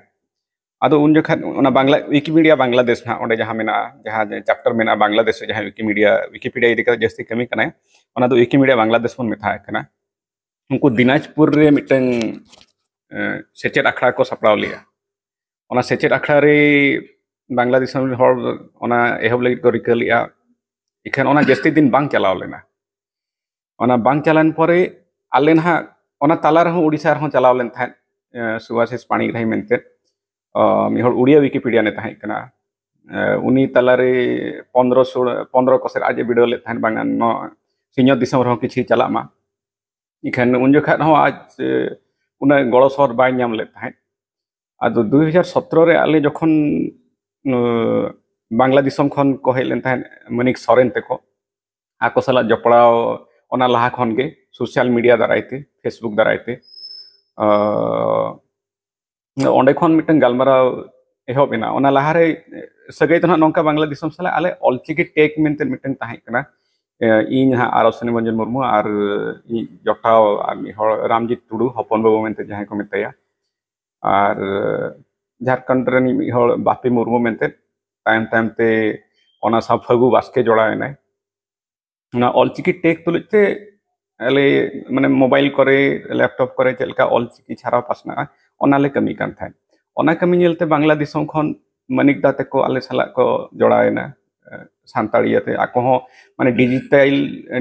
ᱟᱫᱚ ᱩᱱ ᱡᱚᱠᱷᱟᱱ ᱚᱱᱟ ᱵᱟᱝᱞᱟ ᱣᱤᱠᱤᱢᱤᱰᱤᱭᱟ ᱵᱟᱝᱞᱟᱫᱮᱥ ᱱᱟᱦᱟᱜ, ᱚᱸᱰᱮ ᱡᱟᱦᱟᱸ ᱢᱮᱱᱟᱜᱼᱟ, ᱡᱟᱦᱟᱸ ᱪᱮᱯᱴᱟᱨ ᱢᱮᱱᱟᱜᱼᱟ ᱵᱟᱝᱞᱟᱫᱮᱥ ᱨᱮ, ᱡᱟᱦᱟᱸ ᱣᱤᱠᱤᱢᱤᱰᱤᱭᱟ ᱣᱤᱠᱤᱯᱤᱰᱤᱭᱟ ᱤᱫᱤ ᱠᱟᱛᱮ ᱡᱟᱹᱥᱛᱤ ᱠᱟᱹᱢᱤ ᱠᱟᱱᱟᱭ, ᱚᱱᱟ ᱫᱚ ᱣᱤᱠᱤᱢᱤᱰᱤᱭᱟ ᱵᱟᱝᱞᱟᱫᱮᱥ ᱵᱚᱱ ᱢᱮᱛᱟᱜ ᱠᱟᱱᱟ᱾ ᱩᱱᱠᱩ ᱫᱤᱱᱟᱡᱽᱯᱩᱨ ᱨᱮ ᱢᱤᱫᱴᱟᱝ ᱥᱮᱪᱮᱫ ᱟᱠᱷᱲᱟ ᱠᱚ ᱥᱟᱯᱲᱟᱣ ᱞᱮᱜᱼᱟ᱾ ᱚᱱᱟ ᱥᱮᱪᱮᱫ ᱟᱠᱷᱲᱟ ᱨᱮ ᱵᱟᱝᱞᱟ ᱫᱤᱥᱚᱢ ᱨᱮᱱ ᱦᱚᱲ ᱚᱱᱟ ᱮᱦᱚᱵ ᱞᱟᱹᱜᱤᱫ ᱠᱚ ᱨᱤᱠᱟᱹ ᱞᱮᱜᱼᱟ᱾ ᱤᱠᱷᱟᱹᱱ ᱚᱱᱟ ᱡᱟᱹᱥᱛᱤ ᱫᱤᱱ ᱵᱟᱝ ᱪᱟᱞᱟᱣ ᱞᱮᱱᱟ᱾ ᱚᱱᱟ ᱵᱟᱝ ᱪᱟᱞᱟᱣ ᱯᱚᱨᱮ ᱟᱞᱮ ᱱᱟᱦᱟᱜ ᱚᱱᱟ ᱛᱟᱞᱟ ᱨᱮᱦᱚᱸ ᱩᱲᱤᱥᱥᱟ ᱨᱮᱦᱚᱸ ᱪᱟᱞᱟᱣ ᱞᱮᱱ ᱛᱟᱦᱮᱸᱫ ᱥᱩᱵᱷᱟᱥᱤᱥ ᱯᱟᱬᱤᱜᱽᱨᱟᱦᱤ ᱢᱮᱱᱛᱮ, ᱢᱤᱫ ᱦᱚᱲ ᱩᱲᱤᱭᱟ ᱣᱤᱠᱤᱯᱤᱰᱤᱭᱟ ᱨᱮ ᱛᱟᱦᱮᱸ ᱠᱟᱱᱟ᱾ ᱩᱱᱤ ᱛᱟᱞᱟᱨᱮ ᱯᱚᱱᱨᱚ ᱥᱳᱲ ᱯᱚᱱᱨᱚ ᱠᱚᱥᱮᱫ ᱟᱡ ᱮ ᱵᱤᱰᱟᱹᱣ ᱞᱮᱫ ᱛᱟᱦᱮᱸᱫ, ᱵᱟᱝᱟ ᱱᱚᱣᱟ ᱥᱤᱧᱚᱛ ᱫᱤᱥᱚᱢ ᱨᱮᱦᱚᱸ ᱠᱤᱪᱷᱩ ᱪᱟᱞᱟᱜ ᱢᱟ᱾ ᱤᱠᱷᱟᱹᱱ ᱩᱱ ᱡᱚᱠᱷᱟᱜ ᱦᱚᱸ ᱟᱡ ᱩᱱᱟᱹᱜ ᱜᱚᱲᱚ ᱥᱚᱦᱚᱫ ᱵᱟᱭ ᱧᱟᱢ ᱞᱮᱫ ᱛᱟᱦᱮᱸᱫ᱾ ᱟᱫᱚ ᱫᱩ ᱦᱟᱡᱟᱨ ᱥᱚᱛᱨᱚ ᱨᱮ ᱟᱞᱮ ᱡᱚᱠᱷᱚᱱ ᱵᱟᱝᱞᱟ ᱫᱤᱥᱚᱢ ᱠᱷᱚᱱ ᱠᱚ ᱦᱮᱡ ᱞᱮᱱ ᱛᱟᱦᱮᱸᱫ ᱢᱟᱹᱱᱤᱠ ᱥᱚᱨᱮᱱ ᱛᱮᱠᱚ, ᱟᱠᱚ ᱥᱟᱞᱟᱜ ᱡᱚᱯᱲᱟᱣ ᱚᱱᱟ ᱞᱟᱦᱟ ᱠᱷᱚᱱ ᱜᱮ ᱥᱳᱥᱟᱞ ᱢᱤᱰᱤᱭᱟ ᱫᱟᱨᱟᱭ ᱛᱮ, ᱯᱷᱮᱥᱵᱩᱠ ᱫᱟᱨᱟᱭ ᱛᱮ ᱚᱸᱰᱮ ᱠᱷᱚᱱ ᱢᱤᱫᱴᱟᱝ ᱜᱟᱞᱢᱟᱨᱟᱣ ᱮᱦᱚᱵ ᱮᱱᱟ᱾ ᱚᱱᱟ ᱞᱟᱦᱟᱨᱮ ᱥᱟᱹᱜᱟᱹᱭ ᱫᱚ ᱱᱟᱦᱟᱜ ᱱᱚᱝᱠᱟ ᱵᱟᱝᱞᱟ ᱫᱤᱥᱚᱢ ᱥᱟᱞᱟᱜ ᱟᱞᱮ ᱚᱞᱪᱤᱠᱤ ᱴᱮᱠ ᱢᱮᱱᱛᱮ ᱢᱤᱫᱴᱟᱝ ᱛᱟᱦᱮᱸ ᱠᱟᱱᱟ᱾ ᱤᱧ ᱦᱟᱸᱜ ᱟᱨ ᱚᱥᱤᱱᱤ ᱢᱚᱧᱡᱚᱱ ᱢᱩᱨᱢᱩ ᱟᱨ ᱤᱧ ᱡᱚᱴᱟᱣ ᱟᱨ ᱢᱤᱫ ᱦᱚᱲ ᱨᱟᱢᱡᱤᱛ ᱴᱩᱰᱩ, ᱦᱚᱯᱚᱱ ᱵᱟᱹᱵᱩ ᱢᱮᱱᱛᱮ ᱡᱟᱦᱟᱸᱭ ᱠᱚ ᱢᱮᱛᱟᱭᱟ, ᱟᱨ ᱡᱷᱟᱲᱠᱷᱚᱸᱰ ᱨᱮᱱ ᱢᱤᱫ ᱦᱚᱲ ᱵᱟᱯᱤ ᱢᱩᱨᱢᱩ ᱢᱮᱱᱛᱮ᱾ ᱛᱟᱭᱚᱢ ᱛᱟᱭᱚᱢ ᱛᱮ ᱚᱱᱟ ᱥᱟᱶ ᱯᱷᱟᱹᱜᱩ ᱵᱟᱥᱠᱮ ᱡᱚᱲᱟᱣ ᱮᱱᱟᱭ᱾ ᱚᱱᱟ ᱚᱞᱪᱤᱠᱤ ᱴᱮᱠ ᱛᱩᱞᱩᱡ ᱛᱮ ᱟᱞᱮ ᱢᱟᱱᱮ ᱢᱳᱵᱟᱭᱤᱞ ᱠᱚᱨᱮ, ᱞᱮᱯᱴᱚᱯ ᱠᱚᱨᱮ ᱪᱮᱫ ᱞᱮᱠᱟ ᱚᱞᱪᱤᱠᱤ ᱪᱷᱟᱨᱟᱣ ᱯᱟᱥᱱᱟᱜᱼᱟ, ᱚᱱᱟ ᱞᱮ ᱠᱟᱹᱢᱤ ᱠᱟᱱ ᱛᱟᱦᱮᱸᱫ᱾ ᱚᱱᱟ ᱠᱟᱹᱢᱤ ᱧᱮᱞᱛᱮ ᱵᱟᱝᱞᱟ ᱫᱤᱥᱚᱢ ᱠᱷᱚᱱ ᱢᱟᱹᱱᱤᱠ ᱫᱟ ᱛᱟᱠᱚ ᱟᱞᱮ ᱥᱟᱞᱟᱜ ᱠᱚ ᱡᱚᱲᱟᱣ ᱮᱱᱟ᱾ ᱥᱟᱱᱛᱟᱲᱤᱭᱟᱹ ᱛᱮ ᱟᱠᱚ ᱦᱚᱸ ᱢᱟᱱᱮ ᱰᱤᱡᱤᱴᱟᱞ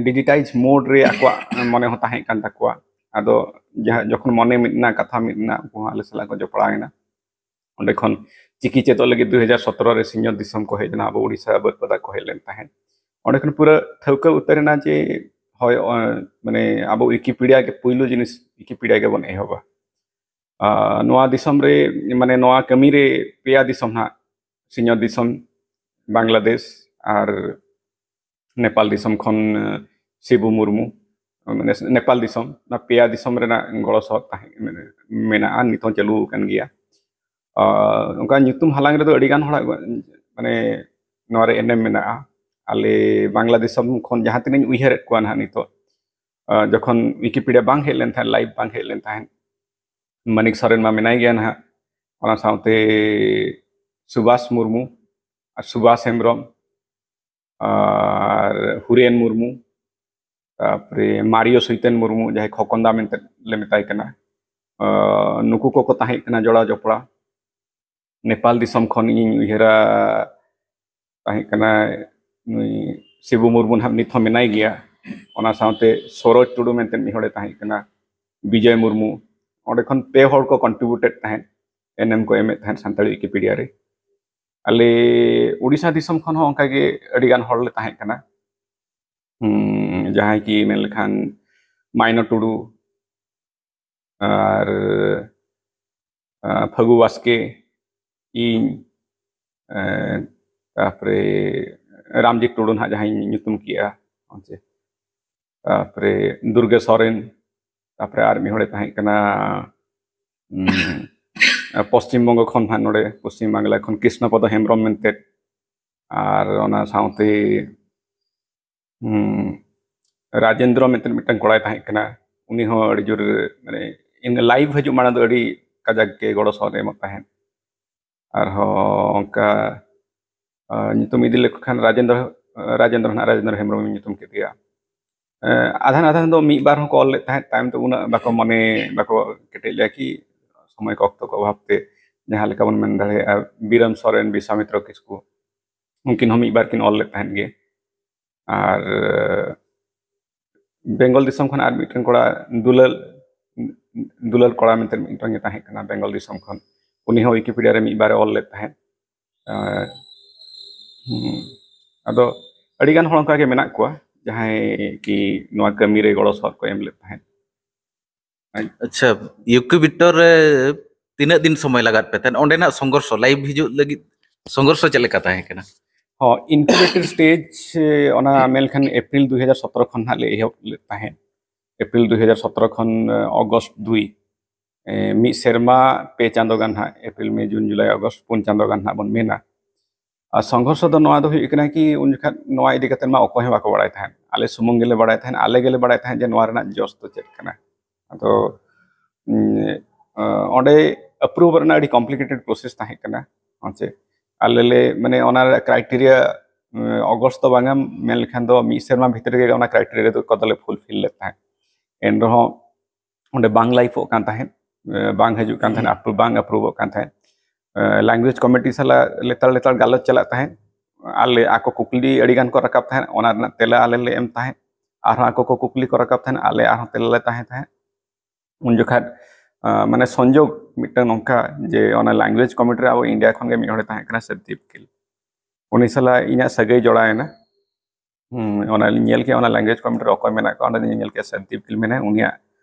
ᱰᱤᱡᱤᱴᱟᱭᱤᱡᱽ ᱢᱳᱰ ᱨᱮ ᱟᱠᱚᱣᱟᱜ ᱢᱚᱱᱮ ᱦᱚᱸ ᱛᱟᱦᱮᱸ ᱠᱟᱱ ᱛᱟᱠᱚᱣᱟ᱾ ᱟᱫᱚ ᱡᱟᱦᱟᱸ ᱡᱚᱠᱷᱚᱱ ᱢᱚᱱᱮ ᱢᱤᱫ ᱮᱱᱟ, ᱠᱟᱛᱷᱟ ᱢᱤᱫ ᱮᱱᱟ, ᱩᱱᱠᱩ ᱦᱚᱸ ᱟᱞᱮ ᱥᱟᱞᱟᱜ ᱠᱚ ᱡᱚᱯᱲᱟᱣ ᱮᱱᱟ᱾ ᱚᱸᱰᱮ ᱠᱷᱚᱱ ᱪᱤᱠᱤ ᱪᱮᱫᱚᱜ ᱞᱟᱹᱜᱤᱫ ᱫᱩ ᱦᱟᱡᱟᱨ ᱥᱚᱛᱨᱚ ᱨᱮ ᱥᱤᱧᱚᱛ ᱫᱤᱥᱚᱢ ᱠᱚ ᱦᱮᱡ ᱞᱮᱱᱟ, ᱟᱵᱚ ᱩᱲᱤᱥᱥᱟ ᱵᱟᱹᱨᱯᱟᱫᱟ ᱠᱚ ᱦᱮᱡ ᱞᱮᱱ ᱛᱟᱦᱮᱸᱫ᱾ ᱚᱸᱰᱮ ᱠᱷᱚᱱ ᱯᱩᱨᱟᱹ ᱴᱷᱟᱹᱣᱠᱟᱹ ᱩᱛᱟᱹᱨ ᱮᱱᱟ ᱡᱮ ᱦᱳᱭ, ᱚ, ᱢᱟᱱᱮ ᱟᱵᱚ ᱣᱤᱠᱤᱯᱤᱰᱤᱭᱟ ᱜᱮ ᱯᱩᱭᱞᱩ ᱡᱤᱱᱤᱥ, ᱣᱤᱠᱤᱯᱤᱰᱤᱭᱟ ᱜᱮᱵᱚᱱ ᱮᱦᱚᱵᱟ᱾ ᱟᱨ ᱱᱚᱣᱟ ᱫᱤᱥᱚᱢ ᱨᱮ, ᱢᱟᱱᱮ ᱱᱚᱣᱟ ᱠᱟᱹᱢᱤ ᱨᱮ ᱯᱮᱭᱟ ᱫᱤᱥᱚᱢ ᱦᱟᱸᱜ, ᱥᱤᱧᱚᱛ ᱫᱤᱥᱚᱢ, ᱵᱟᱝᱞᱟᱫᱮᱥ ᱟᱨ ᱱᱮᱯᱟᱞ ᱫᱤᱥᱚᱢ ᱠᱷᱚᱱ, ᱮ, ᱥᱤᱵᱩ ᱢᱩᱨᱢᱩ, ᱢᱟᱱᱮ ᱱᱮᱯᱟᱞ ᱫᱤᱥᱚᱢ, ᱚᱱᱟ ᱯᱮᱭᱟ ᱫᱤᱥᱚᱢ ᱨᱮᱱᱟᱜ ᱜᱚᱲᱚ ᱥᱚᱦᱚᱫ ᱛᱟᱦᱮᱸ, ᱢᱮᱱᱟᱜᱼᱟ, ᱱᱤᱛ ᱦᱚᱸ ᱪᱟᱹᱞᱩ ᱟᱠᱟᱱ ᱜᱮᱭᱟ᱾ ᱟᱨ ᱚᱱᱠᱟ ᱧᱩᱛᱩᱢ ᱦᱟᱞᱟᱝ ᱨᱮᱫᱚ ᱟᱹᱰᱤ ᱜᱟᱱ ᱦᱚᱲᱟᱜ, ᱢᱟᱱᱮ ᱱᱚᱣᱟ ᱨᱮ ᱮᱱᱮᱢ ᱢᱮᱱᱟᱜᱼᱟ᱾ ᱟᱞᱮ ᱵᱟᱝᱞᱟ ᱫᱤᱥᱚᱢ ᱠᱷᱚᱱ ᱡᱟᱦᱟᱸ ᱛᱤᱱᱟᱹᱧ ᱩᱭᱦᱟᱹᱨᱮᱫ ᱠᱚᱣᱟ ᱱᱟᱦᱟᱜ ᱱᱤᱛᱚᱜ, ᱟᱨ ᱡᱚᱠᱷᱚᱱ ᱣᱤᱠᱤᱯᱤᱰᱤᱭᱟ ᱵᱟᱝ ᱦᱮᱡ ᱞᱮᱱ ᱛᱟᱦᱮᱸᱫ, ᱞᱟᱭᱤᱵᱷ ᱵᱟᱝ ᱦᱮᱡ ᱞᱮᱱ ᱛᱟᱦᱮᱸᱫ, ᱢᱟᱱᱤᱠ ᱥᱚᱨᱮᱱ ᱢᱟ ᱢᱮᱱᱟᱭ ᱜᱮᱭᱟ ᱱᱟᱦᱟᱜ, ᱚᱱᱟ ᱥᱟᱶᱛᱮ ᱥᱩᱵᱷᱟᱥ ᱢᱩᱨᱢᱩ ᱟᱨ ᱥᱩᱵᱷᱟᱥ ᱦᱮᱢᱵᱨᱚᱢ ᱟᱨ ᱦᱩᱨᱮᱱ ᱢᱩᱨᱢᱩ, ᱛᱟᱨᱯᱚᱨᱮ ᱢᱟᱨᱤᱭᱳ ᱥᱩᱭᱛᱮᱱ ᱢᱩᱨᱢᱩ, ᱡᱟᱦᱟᱸᱭ ᱠᱷᱚᱠᱚᱱᱫᱟ ᱢᱮᱱᱛᱮ ᱞᱮ ᱢᱮᱛᱟᱭ ᱠᱟᱱᱟ᱾ ᱟᱨ ᱱᱩᱠᱩ ᱠᱚᱠᱚ ᱛᱟᱦᱮᱸ ᱠᱟᱱᱟ ᱡᱚᱲᱟᱣ ᱡᱚᱯᱲᱟᱣ᱾ ᱱᱮᱯᱟᱞ ᱫᱤᱥᱚᱢ ᱠᱷᱚᱱ ᱤᱧᱤᱧ ᱩᱭᱦᱟᱹᱨᱟ, ᱛᱟᱦᱮᱸ ᱠᱟᱱᱟᱭ ᱱᱩᱭ ᱥᱤᱵᱩ ᱢᱩᱨᱢᱩ, ᱱᱟᱦᱟᱜ ᱱᱤᱛ ᱦᱚᱸ ᱢᱮᱱᱟᱭ ᱜᱮᱭᱟ᱾ ᱚᱱᱟ ᱥᱟᱶᱛᱮ ᱥᱚᱨᱳᱡᱽ ᱴᱩᱰᱩ ᱢᱮᱱᱛᱮ ᱢᱤᱫ ᱦᱚᱲᱮ ᱛᱟᱦᱮᱸ ᱠᱟᱱᱟ, ᱵᱤᱡᱚᱭ ᱢᱩᱨᱢᱩ᱾ ᱚᱸᱰᱮ ᱠᱷᱚᱱ ᱯᱮ ᱦᱚᱲ ᱠᱚ ᱠᱚᱱᱴᱨᱤᱵᱤᱭᱩᱴᱮᱰ ᱛᱟᱦᱮᱸᱫ, ᱮᱱᱮᱢ ᱠᱚ ᱮᱢᱮᱫ ᱛᱟᱦᱮᱸᱫ ᱥᱟᱱᱛᱟᱲᱤ ᱣᱤᱠᱤᱯᱤᱰᱤᱭᱟ ᱨᱮ᱾ ᱟᱞᱮ ᱩᱰᱤᱥᱟ ᱫᱤᱥᱚᱢ ᱠᱷᱚᱱ ᱦᱚᱸ ᱚᱱᱠᱟᱜᱮ ᱟᱹᱰᱤᱜᱟᱱ ᱦᱚᱲ ᱞᱮ ᱛᱟᱦᱮᱸ ᱠᱟᱱᱟ᱾ ᱦᱩᱸ, ᱡᱟᱦᱟᱸᱭ ᱠᱤ ᱢᱮᱱ ᱞᱮᱠᱷᱟᱱ ᱢᱟᱭᱱᱚ ᱴᱩᱰᱩ, ᱟᱨ, ᱟᱨ ᱯᱷᱟᱹᱜᱩ ᱵᱟᱥᱠᱮ, ᱤᱧ, ᱮᱸ, ᱛᱟᱨᱯᱚᱨᱮ ᱨᱟᱢᱡᱤᱛ ᱴᱩᱰᱩ ᱱᱟᱦᱟᱜ ᱡᱟᱦᱟᱸᱧ ᱧᱩᱛᱩᱢ ᱠᱮᱜᱼᱟ, ᱦᱮᱸ ᱥᱮ᱾ ᱛᱟᱨᱯᱚᱨᱮ ᱫᱩᱨᱜᱮ ᱥᱚᱨᱮᱱ, ᱛᱟᱨᱯᱚᱨᱮ ᱟᱨ ᱢᱤᱫ ᱦᱚᱲᱮ ᱛᱟᱦᱮᱸ ᱠᱟᱱᱟ, ᱩᱸ, ᱯᱚᱥᱪᱤᱢ ᱵᱚᱝᱜᱚ ᱠᱷᱚᱱ ᱱᱟᱦᱟᱜ ᱱᱚᱰᱮ ᱯᱚᱥᱪᱤᱢ ᱵᱟᱝᱞᱟ ᱠᱷᱚᱱ ᱠᱨᱤᱥᱱᱚ ᱯᱚᱫᱚ ᱦᱮᱢᱵᱨᱚᱢ ᱢᱮᱱᱛᱮ, ᱟᱨ ᱚᱱᱟ ᱥᱟᱶᱛᱮ, ᱩᱸ, ᱨᱟᱡᱮᱱᱫᱨᱚ ᱢᱮᱱᱛᱮ ᱢᱤᱫᱴᱟᱝ ᱠᱚᱲᱟᱭ ᱛᱟᱦᱮᱸ ᱠᱟᱱᱟ, ᱩᱱᱤ ᱦᱚᱸ ᱟᱹᱰᱤ ᱡᱳᱨ, ᱢᱟᱱᱮ, ᱤᱧ ᱞᱟᱭᱤᱵᱷ ᱦᱤᱡᱩᱜ ᱢᱟᱲᱟᱝ ᱫᱚ ᱟᱹᱰᱤ ᱠᱟᱡᱟᱠ ᱜᱮ ᱜᱚᱲᱚ ᱥᱚᱦᱚᱫ ᱮ ᱮᱢᱚᱜ ᱛᱟᱦᱮᱸᱫ᱾ ᱟᱨᱦᱚᱸ ᱚᱱᱠᱟ, ᱟ, ᱧᱩᱛᱩᱢ ᱤᱫᱤ ᱞᱮᱠᱚ ᱠᱷᱟᱱ ᱨᱟᱡᱮᱱᱫᱨᱚ, ᱨᱟᱡᱮᱱᱫᱨᱚ ᱱᱟᱜ, ᱨᱟᱡᱮᱱᱫᱨᱚ ᱦᱮᱢᱵᱨᱚᱢ ᱤᱧ ᱧᱩᱛᱩᱢ ᱠᱮᱫᱮᱭᱟ᱾ ᱮ, ᱟᱫᱷᱟᱱ ᱟᱫᱷᱟᱱ ᱫᱚ ᱢᱤᱫ ᱵᱟᱨ ᱦᱚᱸᱠᱚ ᱚᱞ ᱞᱮᱫ ᱛᱟᱦᱮᱸᱫ, ᱛᱟᱭᱚᱢ ᱛᱮ ᱩᱱᱟᱹᱜ ᱵᱟᱠᱚ ᱢᱚᱱᱮ, ᱵᱟᱠᱚ ᱠᱮᱴᱮᱡ ᱞᱮᱫᱟ ᱠᱤ ᱥᱚᱢᱚᱭ ᱠᱚ ᱚᱠᱛᱚ ᱠᱚ ᱚᱵᱷᱟᱵ ᱛᱮ, ᱡᱟᱦᱟᱸ ᱞᱮᱠᱟ ᱵᱚᱱ ᱢᱮᱱ ᱫᱟᱲᱮᱭᱟᱜᱼᱟ, ᱵᱤᱨᱟᱢ ᱥᱚᱨᱮᱱ, ᱵᱤᱥᱣᱟᱢᱤᱛᱨᱚ ᱠᱤᱥᱠᱩ, ᱩᱱᱠᱤᱱ ᱦᱚᱸ ᱢᱤᱫ ᱵᱟᱨ ᱠᱤᱱ ᱚᱞ ᱞᱮᱫ ᱛᱟᱦᱮᱸᱫ ᱜᱮ᱾ ᱟᱨ ᱵᱮᱝᱜᱚᱞ ᱫᱤᱥᱚᱢ ᱠᱷᱚᱱ ᱟᱨ ᱢᱤᱫᱴᱮᱱ ᱠᱚᱲᱟ ᱫᱩᱞᱟᱹᱞ, ᱫᱩᱞᱟᱹᱞ ᱠᱚᱲᱟ ᱢᱮᱱᱛᱮ ᱢᱤᱫᱴᱟᱝ ᱜᱮ ᱛᱟᱦᱮᱸ ᱠᱟᱱᱟ ᱵᱮᱝᱜᱚᱞ ᱫᱤᱥᱚᱢ ᱠᱷᱚᱱ, ᱩᱱᱤ ᱦᱚᱸ ᱣᱤᱠᱤᱯᱤᱰᱤᱭᱟ ᱨᱮ ᱢᱤᱫ ᱵᱟᱨᱮ ᱚᱞ ᱞᱮᱫ ᱛᱟᱦᱮᱸᱫ᱾ ᱟᱨ, ᱦᱩᱸ, ᱟᱫᱚ ᱟᱹᱰᱤ ᱜᱟᱱ ᱦᱚᱲ ᱚᱱᱠᱟ ᱜᱮ ᱢᱮᱱᱟᱜ ᱠᱚᱣᱟ, ᱡᱟᱦᱟᱸᱭ ᱠᱤ ᱱᱚᱣᱟ ᱠᱟᱹᱢᱤ ᱨᱮ ᱜᱚᱲᱚ ᱥᱚᱦᱚᱫ ᱠᱚ ᱮᱢ ᱞᱮᱫ ᱛᱟᱦᱮᱸᱫ᱾ ᱟᱪᱪᱷᱟ, ᱤᱱᱠᱩᱵᱮᱴᱚᱨ ᱨᱮ ᱛᱤᱱᱟᱹᱜ ᱫᱤᱱ ᱥᱚᱢᱚᱭ ᱞᱟᱜᱟᱫ ᱯᱮ ᱛᱟᱦᱮᱸᱫ? ᱚᱸᱰᱮᱱᱟᱜ ᱥᱚᱝᱜᱷᱚᱨᱥᱚ, ᱞᱟᱭᱤᱵᱷ ᱦᱤᱡᱩᱜ ᱞᱟᱹᱜᱤᱫ ᱥᱚᱝᱜᱷᱚᱨᱥᱚ ᱪᱮᱫ ᱞᱮᱠᱟ ᱛᱟᱦᱮᱸ ᱠᱟᱱᱟ? ᱦᱚᱸ, ᱤᱱᱠᱩᱵᱮᱴᱚᱨ ᱥᱴᱮᱡᱽ, ᱚᱱᱟ ᱢᱮᱱ ᱞᱮᱠᱷᱟᱱ ᱮᱯᱨᱤᱞ ᱫᱩ ᱦᱟᱡᱟᱨ ᱥᱚᱛᱨᱚ ᱠᱷᱚᱱ ᱦᱟᱸᱜ ᱞᱮ ᱮᱦᱚᱵ ᱞᱮᱫ ᱛᱟᱦᱮᱸᱫ᱾ ᱮᱯᱨᱤᱞ ᱫᱩ ᱦᱟᱡᱟᱨ ᱥᱚᱛᱨᱚ ᱠᱷᱚᱱ ᱚᱜᱚᱥᱴ ᱫᱩᱭ, ᱢᱤᱫ ᱥᱮᱨᱢᱟ ᱯᱮ ᱪᱟᱸᱫᱚ ᱜᱟᱱ ᱦᱟᱸᱜ, ᱮᱯᱨᱤᱞ, ᱢᱮ, ᱡᱩᱱ, ᱡᱩᱞᱟᱭ, ᱚᱜᱚᱥᱴ, ᱯᱩᱱ ᱪᱟᱸᱫᱚ ᱜᱟᱱ ᱦᱟᱸᱜ ᱵᱚᱱ ᱢᱮᱱᱟ᱾ ᱟᱨ ᱥᱚᱝᱜᱷᱚᱨᱥᱚ ᱫᱚ ᱱᱚᱣᱟ ᱫᱚ ᱦᱩᱭᱩᱜ ᱠᱟᱱᱟ ᱠᱤ, ᱩᱱ ᱡᱚᱠᱷᱟᱱ ᱱᱚᱣᱟ ᱤᱫᱤ ᱠᱟᱛᱮ ᱢᱟ ᱚᱠᱚᱭ ᱦᱚᱸ ᱵᱟᱠᱚ ᱵᱟᱲᱟᱭ ᱛᱟᱦᱮᱸᱫ, ᱟᱞᱮ ᱥᱩᱢᱩᱝ ᱜᱮᱞᱮ ᱵᱟᱲᱟᱭ ᱛᱟᱦᱮᱸᱫ, ᱟᱞᱮ ᱜᱮᱞᱮ ᱵᱟᱲᱟᱭ ᱛᱟᱦᱮᱸᱫ ᱡᱮ ᱱᱚᱣᱟ ᱨᱮᱱᱟᱜ ᱡᱚᱥ ᱫᱚ ᱪᱮᱫ ᱠᱟᱱᱟ᱾ ᱟᱫᱚ ᱚᱸᱰᱮ ᱟᱯᱨᱩᱵᱷ ᱨᱮᱱᱟᱜ ᱟᱹᱰᱤ ᱠᱚᱢᱯᱞᱤᱠᱮᱴᱮᱰ ᱯᱨᱚᱥᱮᱥ ᱛᱟᱦᱮᱸ ᱠᱟᱱᱟ᱾ ᱦᱮᱸ ᱪᱮ, ᱟᱞᱮ ᱞᱮ, ᱢᱟᱱᱮ, ᱚᱱᱟ ᱨᱮᱭᱟᱜ ᱠᱨᱟᱭᱴᱮᱨᱤᱭᱟ ᱚᱜᱚᱥᱴ ᱫᱚ ᱵᱟᱝᱟ, ᱢᱮᱱ ᱞᱮᱠᱷᱟᱱ ᱫᱚ ᱢᱤᱫ ᱥᱮᱨᱢᱟ ᱵᱷᱤᱛᱨᱤ ᱨᱮᱜᱮ ᱚᱱᱟ ᱠᱨᱟᱭᱴᱮᱨᱤᱭᱟ ᱠᱚᱫᱚᱞᱮ ᱯᱷᱩᱞᱯᱷᱤᱞ ᱞᱮᱫ ᱛᱟᱦᱮᱸᱫ᱾ ᱮᱱᱨᱮᱦᱚᱸ ᱚᱸᱰᱮ ᱵᱟᱝ ᱞᱟᱭᱤᱵᱷᱚᱜ ᱠᱟᱱ ᱛᱟᱦᱮᱸᱫ, ᱵᱟᱝ ᱦᱤᱡᱩᱜ ᱠᱟᱱ ᱛᱟᱦᱮᱸᱫ, ᱟᱯᱨᱩᱵᱷ ᱵᱟᱝ ᱟᱯᱨᱩᱵᱷᱚᱜ ᱠᱟᱱ ᱛᱟᱦᱮᱸᱫ᱾ ᱞᱮᱝᱜᱩᱭᱮᱡᱽ ᱠᱚᱢᱤᱴᱤ ᱥᱟᱞᱟᱜ ᱞᱮᱛᱟᱲ ᱞᱮᱛᱟᱲ ᱜᱟᱞᱚᱪ ᱪᱟᱞᱟᱜ ᱛᱟᱦᱮᱸᱫ᱾ ᱟᱞᱮ, ᱟᱠᱚ ᱠᱩᱠᱞᱤ ᱟᱹᱰᱤ ᱜᱟᱱ ᱠᱚ ᱨᱟᱠᱟᱵ ᱛᱟᱦᱮᱸᱫ, ᱚᱱᱟ ᱨᱮᱱᱟᱜ ᱛᱮᱞᱟ ᱟᱞᱮ ᱞᱮ ᱮᱢ ᱛᱟᱦᱮᱸᱫ᱾ ᱟᱨᱦᱚᱸ ᱟᱠᱚ ᱠᱚ ᱠᱩᱠᱞᱤ ᱠᱚ ᱨᱟᱠᱟᱵ ᱛᱟᱦᱮᱸᱫ, ᱟᱞᱮ ᱟᱨᱦᱚᱸ ᱛᱮᱞᱟ ᱞᱮ ᱛᱟᱦᱮᱸ ᱛᱟᱦᱮᱸᱫ᱾ ᱩᱱ ᱡᱚᱠᱷᱟᱡ ᱢᱟᱱᱮ ᱥᱚᱝᱡᱳᱜᱽ ᱢᱤᱫᱴᱟᱝ ᱱᱚᱝᱠᱟ ᱡᱮ ᱚᱱᱟ ᱞᱮᱝᱜᱩᱭᱮᱡᱽ ᱠᱚᱢᱤᱴᱤ ᱨᱮ ᱟᱵᱚ ᱤᱱᱰᱤᱭᱟ ᱠᱷᱚᱱ ᱜᱮ ᱢᱤᱫ ᱦᱚᱲᱮ ᱛᱟᱦᱮᱸ ᱠᱟᱱᱟ, ᱥᱟᱫᱽᱫᱤᱯ ᱜᱤᱞ᱾ ᱩᱱᱤ ᱥᱟᱞᱟᱜ ᱤᱧᱟᱹᱜ ᱥᱟᱹᱜᱟᱹᱭ ᱡᱚᱲᱟᱣ ᱮᱱᱟ᱾ ᱦᱩᱸ, ᱚᱱᱟ ᱞᱤᱧ ᱧᱮᱞ ᱠᱮᱜᱼᱟ, ᱚᱱᱟ ᱞᱮᱝᱜᱩᱭᱮᱡᱽ ᱠᱚᱢᱤᱴᱤ ᱨᱮ ᱚᱠᱚᱭ ᱢᱮᱱᱟᱜ ᱠᱚᱣᱟ, ᱚᱸᱰᱮ ᱞᱤᱧ ᱧᱮᱞ ᱠᱮᱜᱼᱟ ᱥᱟᱫᱽᱫᱤᱯ ᱜᱤᱞ ᱢᱮᱱᱟᱭᱟ, ᱩᱱᱤᱭᱟᱜ